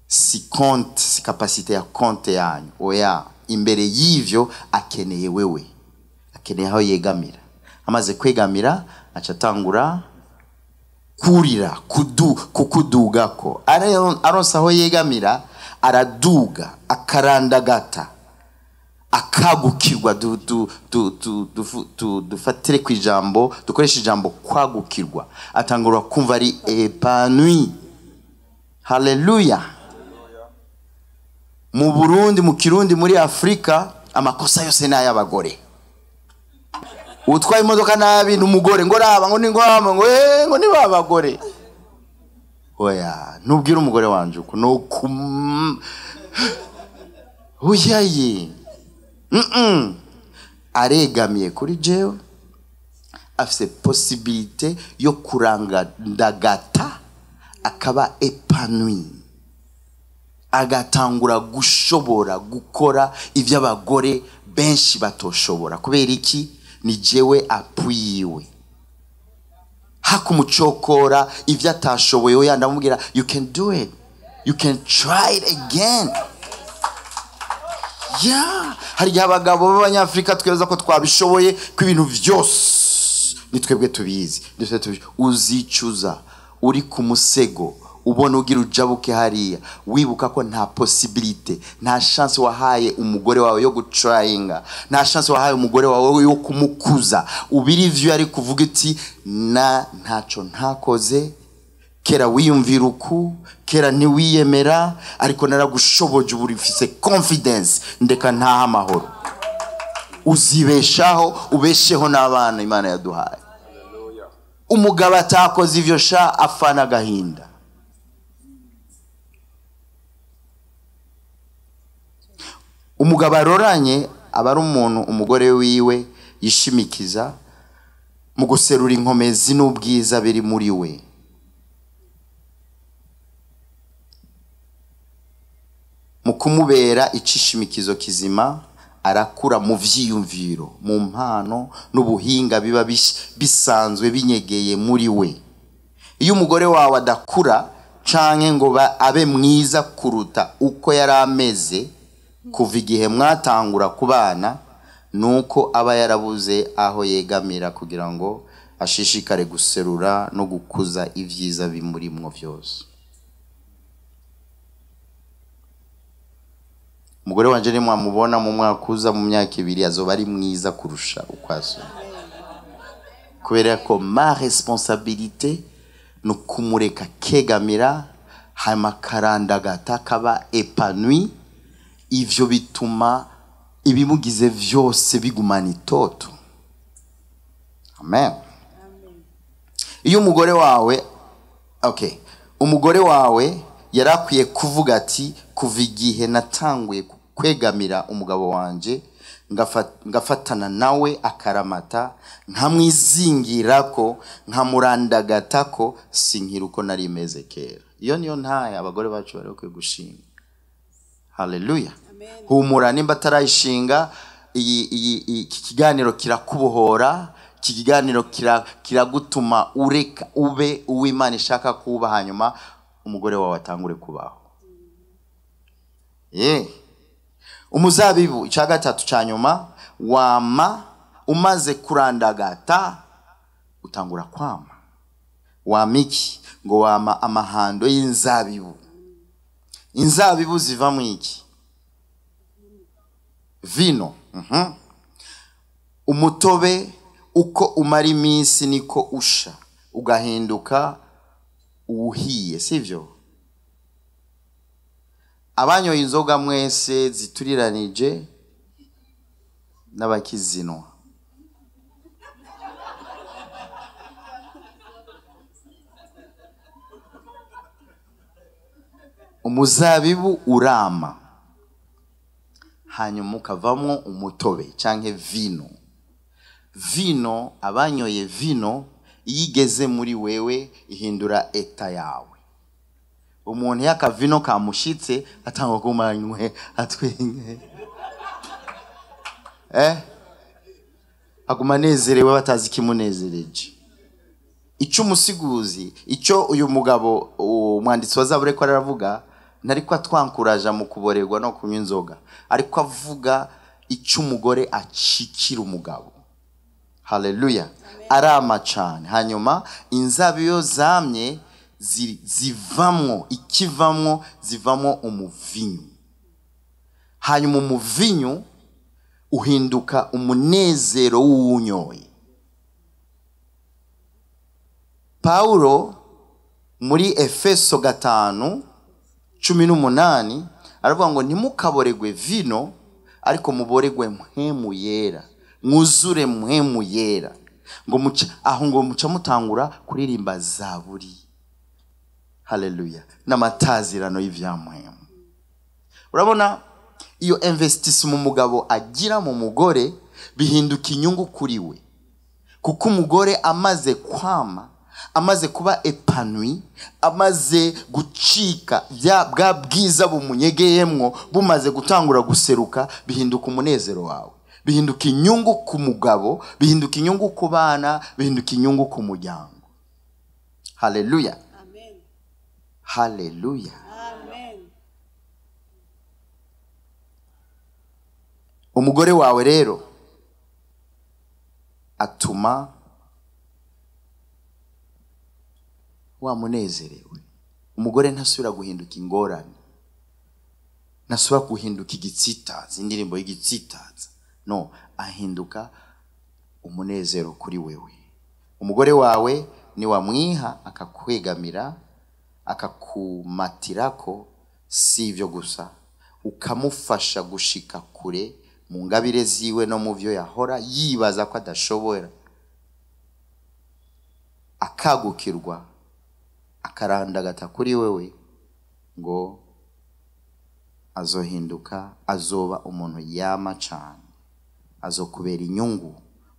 si konte, si kapasite ya konte yanyu, oya. Imbere y'ivyo akeneye wewe, akeneye aho yegamira. Amaze kwegamira aca atangura kurira, kukudugako. Aronse aho yegamira araduga, akarandagata, akagukirwa. Dufatire ku ijambo, dukoreshe ijambo kwagukirwa. Atangura kumva ari épanoui. Haleluya. Mu Burundi, mu Kirundi, muri Afrika, amakosa yose ni ay'abagore. Utwaye imodoka nabi n'umugore ngo raba ngo ni ngwama ngo ngo ni babagore. Oya, ntubwire umugore wanje uko no kum Oyaye. Aregamiye kuri jewe, afise possibilité yo kurangandagata akaba épanoui, agatangura gushobora gukora ivyo abagore benshi batoshobora. Kubera iki? Ni jewe apwiwe hakumucokora ivyo atashoboye. Oya, ndamubwira you can do it, you can try it again. Yeah. Hari igihe abagabo b'abanyafrika tweza ko twabishoboye, ko ibintu vyose ni twebwe tubizi. Uzicuza uri ku musego ubona ugira ujabuke hariya, wibuka ko nta possibilité, nta chance wahaye umugore wawe yo gutryinga, nta chance wahaye umugore wawe yo kumukuza. Ubiri ivyo ari kuvuga iti na ntaco ntakoze, kera wiyumvira uku, kera ntiwiyemera, ariko naragushoboje, ubu ufise confidence, ndeka ntaha amahoro. Uzibeshaho, ubesheho n'abana Imana yaduhaye. Umugabo atakoze ivyo sha afana agahinda. Umugabo aroranye aba ari umuntu umugore wiwe yishimikiza mu guserura inkomezi n'ubwiza biri muri we. Mu kumubera icishimikizo kizima, arakura mu vyiyumviro, mu mpano n'ubuhinga biba bisanzwe binyegeye muri we. Iyo umugore wawe adakura canke ngo abe mwiza kuruta uko yari ameze kuva igihe mwatangura kubana, nuko aba yarabuze aho yegamira kugira ngo ashishikare guserura no gukuza ivyiza bimurimwo vyose. Umugore wanje ni mwamubona mu mwaka uza, mu myaka ibiri azoba ari mwiza kurusha uko asa. Kubera ko ma responsabilité no kumureka kegamira hanyuma karandagata kaba épanoui, ivyo bituma ibimugize vyose bigumana itoto. Amen. Iyo umugore wawe, okay, umugore wawe yarakwiye kuvuga ati kuva igihe natanguye kwegamira umugabo wanje ngafatana nawe akaramata, nkamwizingirako, nkamurandagatako, sinkira uko nari meze kera. Iyo niyo ntaye abagore bacu bari bakwiye gushinga. Haleluya. Humura nimba atarayishinga, iki kiganiro kirakubohora, iki kiganiro kiragutuma ureka ube uw'Imana ishaka kuba, hanyuma umugore wawe atangure kubaho. Umuzabibu icya gatatu cya nyuma, wama umaze kurandagata utangura kwama. Wama iki? Ngo wama amahando y'inzabibu. Inzabibu ziva mu iki? Vino. Umutobe uko umara iminsi niko usha, ugahinduka uhiye, sivyo? Abanyoye inzoga mwese zituriranije n'abakizinwa. Umuzabibu urama, hanyuma ukavamwo umutobe canke vino. Vino, abanyoye vino iyo igeze muri wewe ihindura eta yawe. Umuntu yakavino kamushitse atangwa kumanywe atwenye, aguma anezerewe batazi ikimunezereje. Icyo umusiguzi, icyo uyu mugabo umwanditsi wa Zaburi ko aravuga, ntariko atwankuraja mu kuborerwa no kunywa inzoga, ariko avuga icyo umugore acikira umugabo. Haleluya. Arama cyane. Hanyuma inzabiyo zamye zivamwo, ikivamwo zivamwo umuvinyu. Hanyuma umuvinyu uhinduka umunezero w'uwunyoye. Paulo muri Efeso 5:18 aravuga ngo ntimukaboregwe vino, ariko muboregwe mpwemu yera, Mwuzure Mpwemu Yera. Ngo muca aho ngo muca mutangura kuririmba zaburi. Haleluya. N'amatazirano y'ivya Mpwemu. Urabona iyo investissement umugabo agira mu mugore bihinduka inyungu kuri we. Kuko umugore amaze kwama, amaze kuba épanoui, amaze gucika bwa bwiza bumunyegeyemwo bumaze gutangura guseruka, bihinduka umunezero wawe, bihinduka inyungu ku mugabo, bihinduka inyungu ku bana, bihinduka inyungu ku muryango. Haleluya. Amen. Haleluya. Amen. Umugore wawe rero atuma wamunezerewe. Umugore ntasubira guhinduka ingorane, ntasubira guhinduka igitsitaza, indirimbo y'igitsitaza. No, ahinduka umunezero kuri wewe. Umugore wawe ni wamwiha akakwegamira, akakumatirako, si ivyo gusa, ukamufasha gushika kure mu ngabire ziwe no mu vyo yahora yibaza ko adashobora, akagukirwa, akarandagata kuri wewe, ngo azohinduka, azoba umuntu yama cane, azokubera inyungu,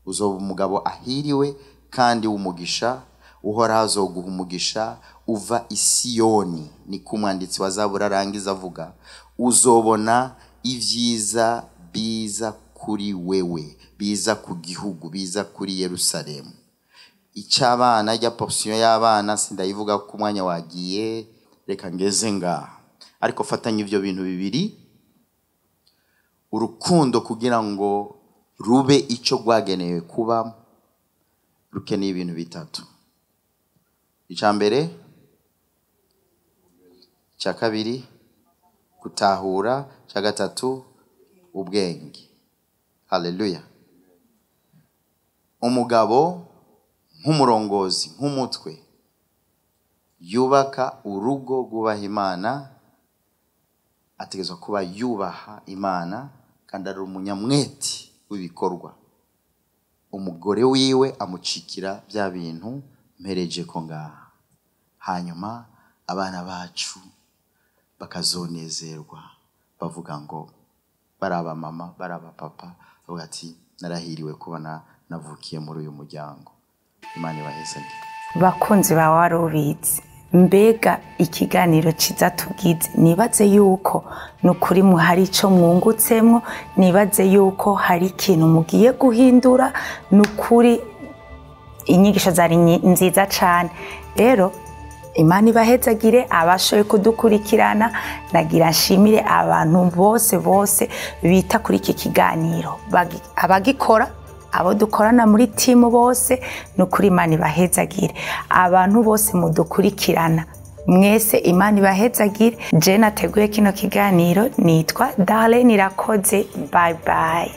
uzoba umugabo ahiriwe kandi w'umugisha. Uhoraho azoguha umugisha uva i Siyoni. Niko umwanditsi wa Zaburi arangiza avuga, uzobona ivyiza biza kuri wewe, biza ku gihugu, biza kuri Yerusalemu. Icy'abana, rya portion y'abana sindayivuga ko umwanya wagiye, reka ngeze ngaha. Ariko fatanya ivyo bintu bibiri, urukundo kugira ngo rube ico rwagenewe kuba, rukeneye ibintu bitatu. Icya mbere, icya kabiri gutahura, icya gatatu ubwenge. Haleluya. Umugabo nk'umurongozi, nk'umutwe, yubaka urugo rwubaha Imana, ategerezwa kuba yubaha Imana kandi ari umunyamwete w'ibikorwa. Umugore wiwe amucikira bya bintu mpereje ko ngaha, hanyuma abana bacu bakazonezerwa bavuga ngo baraba mama, baraba papa, bavuga ati narahiriwe kubona navukiye muri uyu muryango. Imana ibahezagire. Bakunzi ba Warubizi, mbega ikiganiro ciza tugize. Nibaze yuko nukuri hari ico mwungutsemwo, nibaze yuko hari ikintu mugiye guhindura. Nukuri inyigisho zari nziza cane. Rero Imana ibahezagire abashoboye kudukurikirana. Nagira nshimire abantu bose bose bita kuri iki kiganiro, abagikora, abo dukorana muri timu bose, nukuri Imana ibahezagire. Abantu bose mudukurikirana mwese, Imana ibahezagire. Je nateguye kino kiganiro nitwa Darlene Irakoze. Bye bye.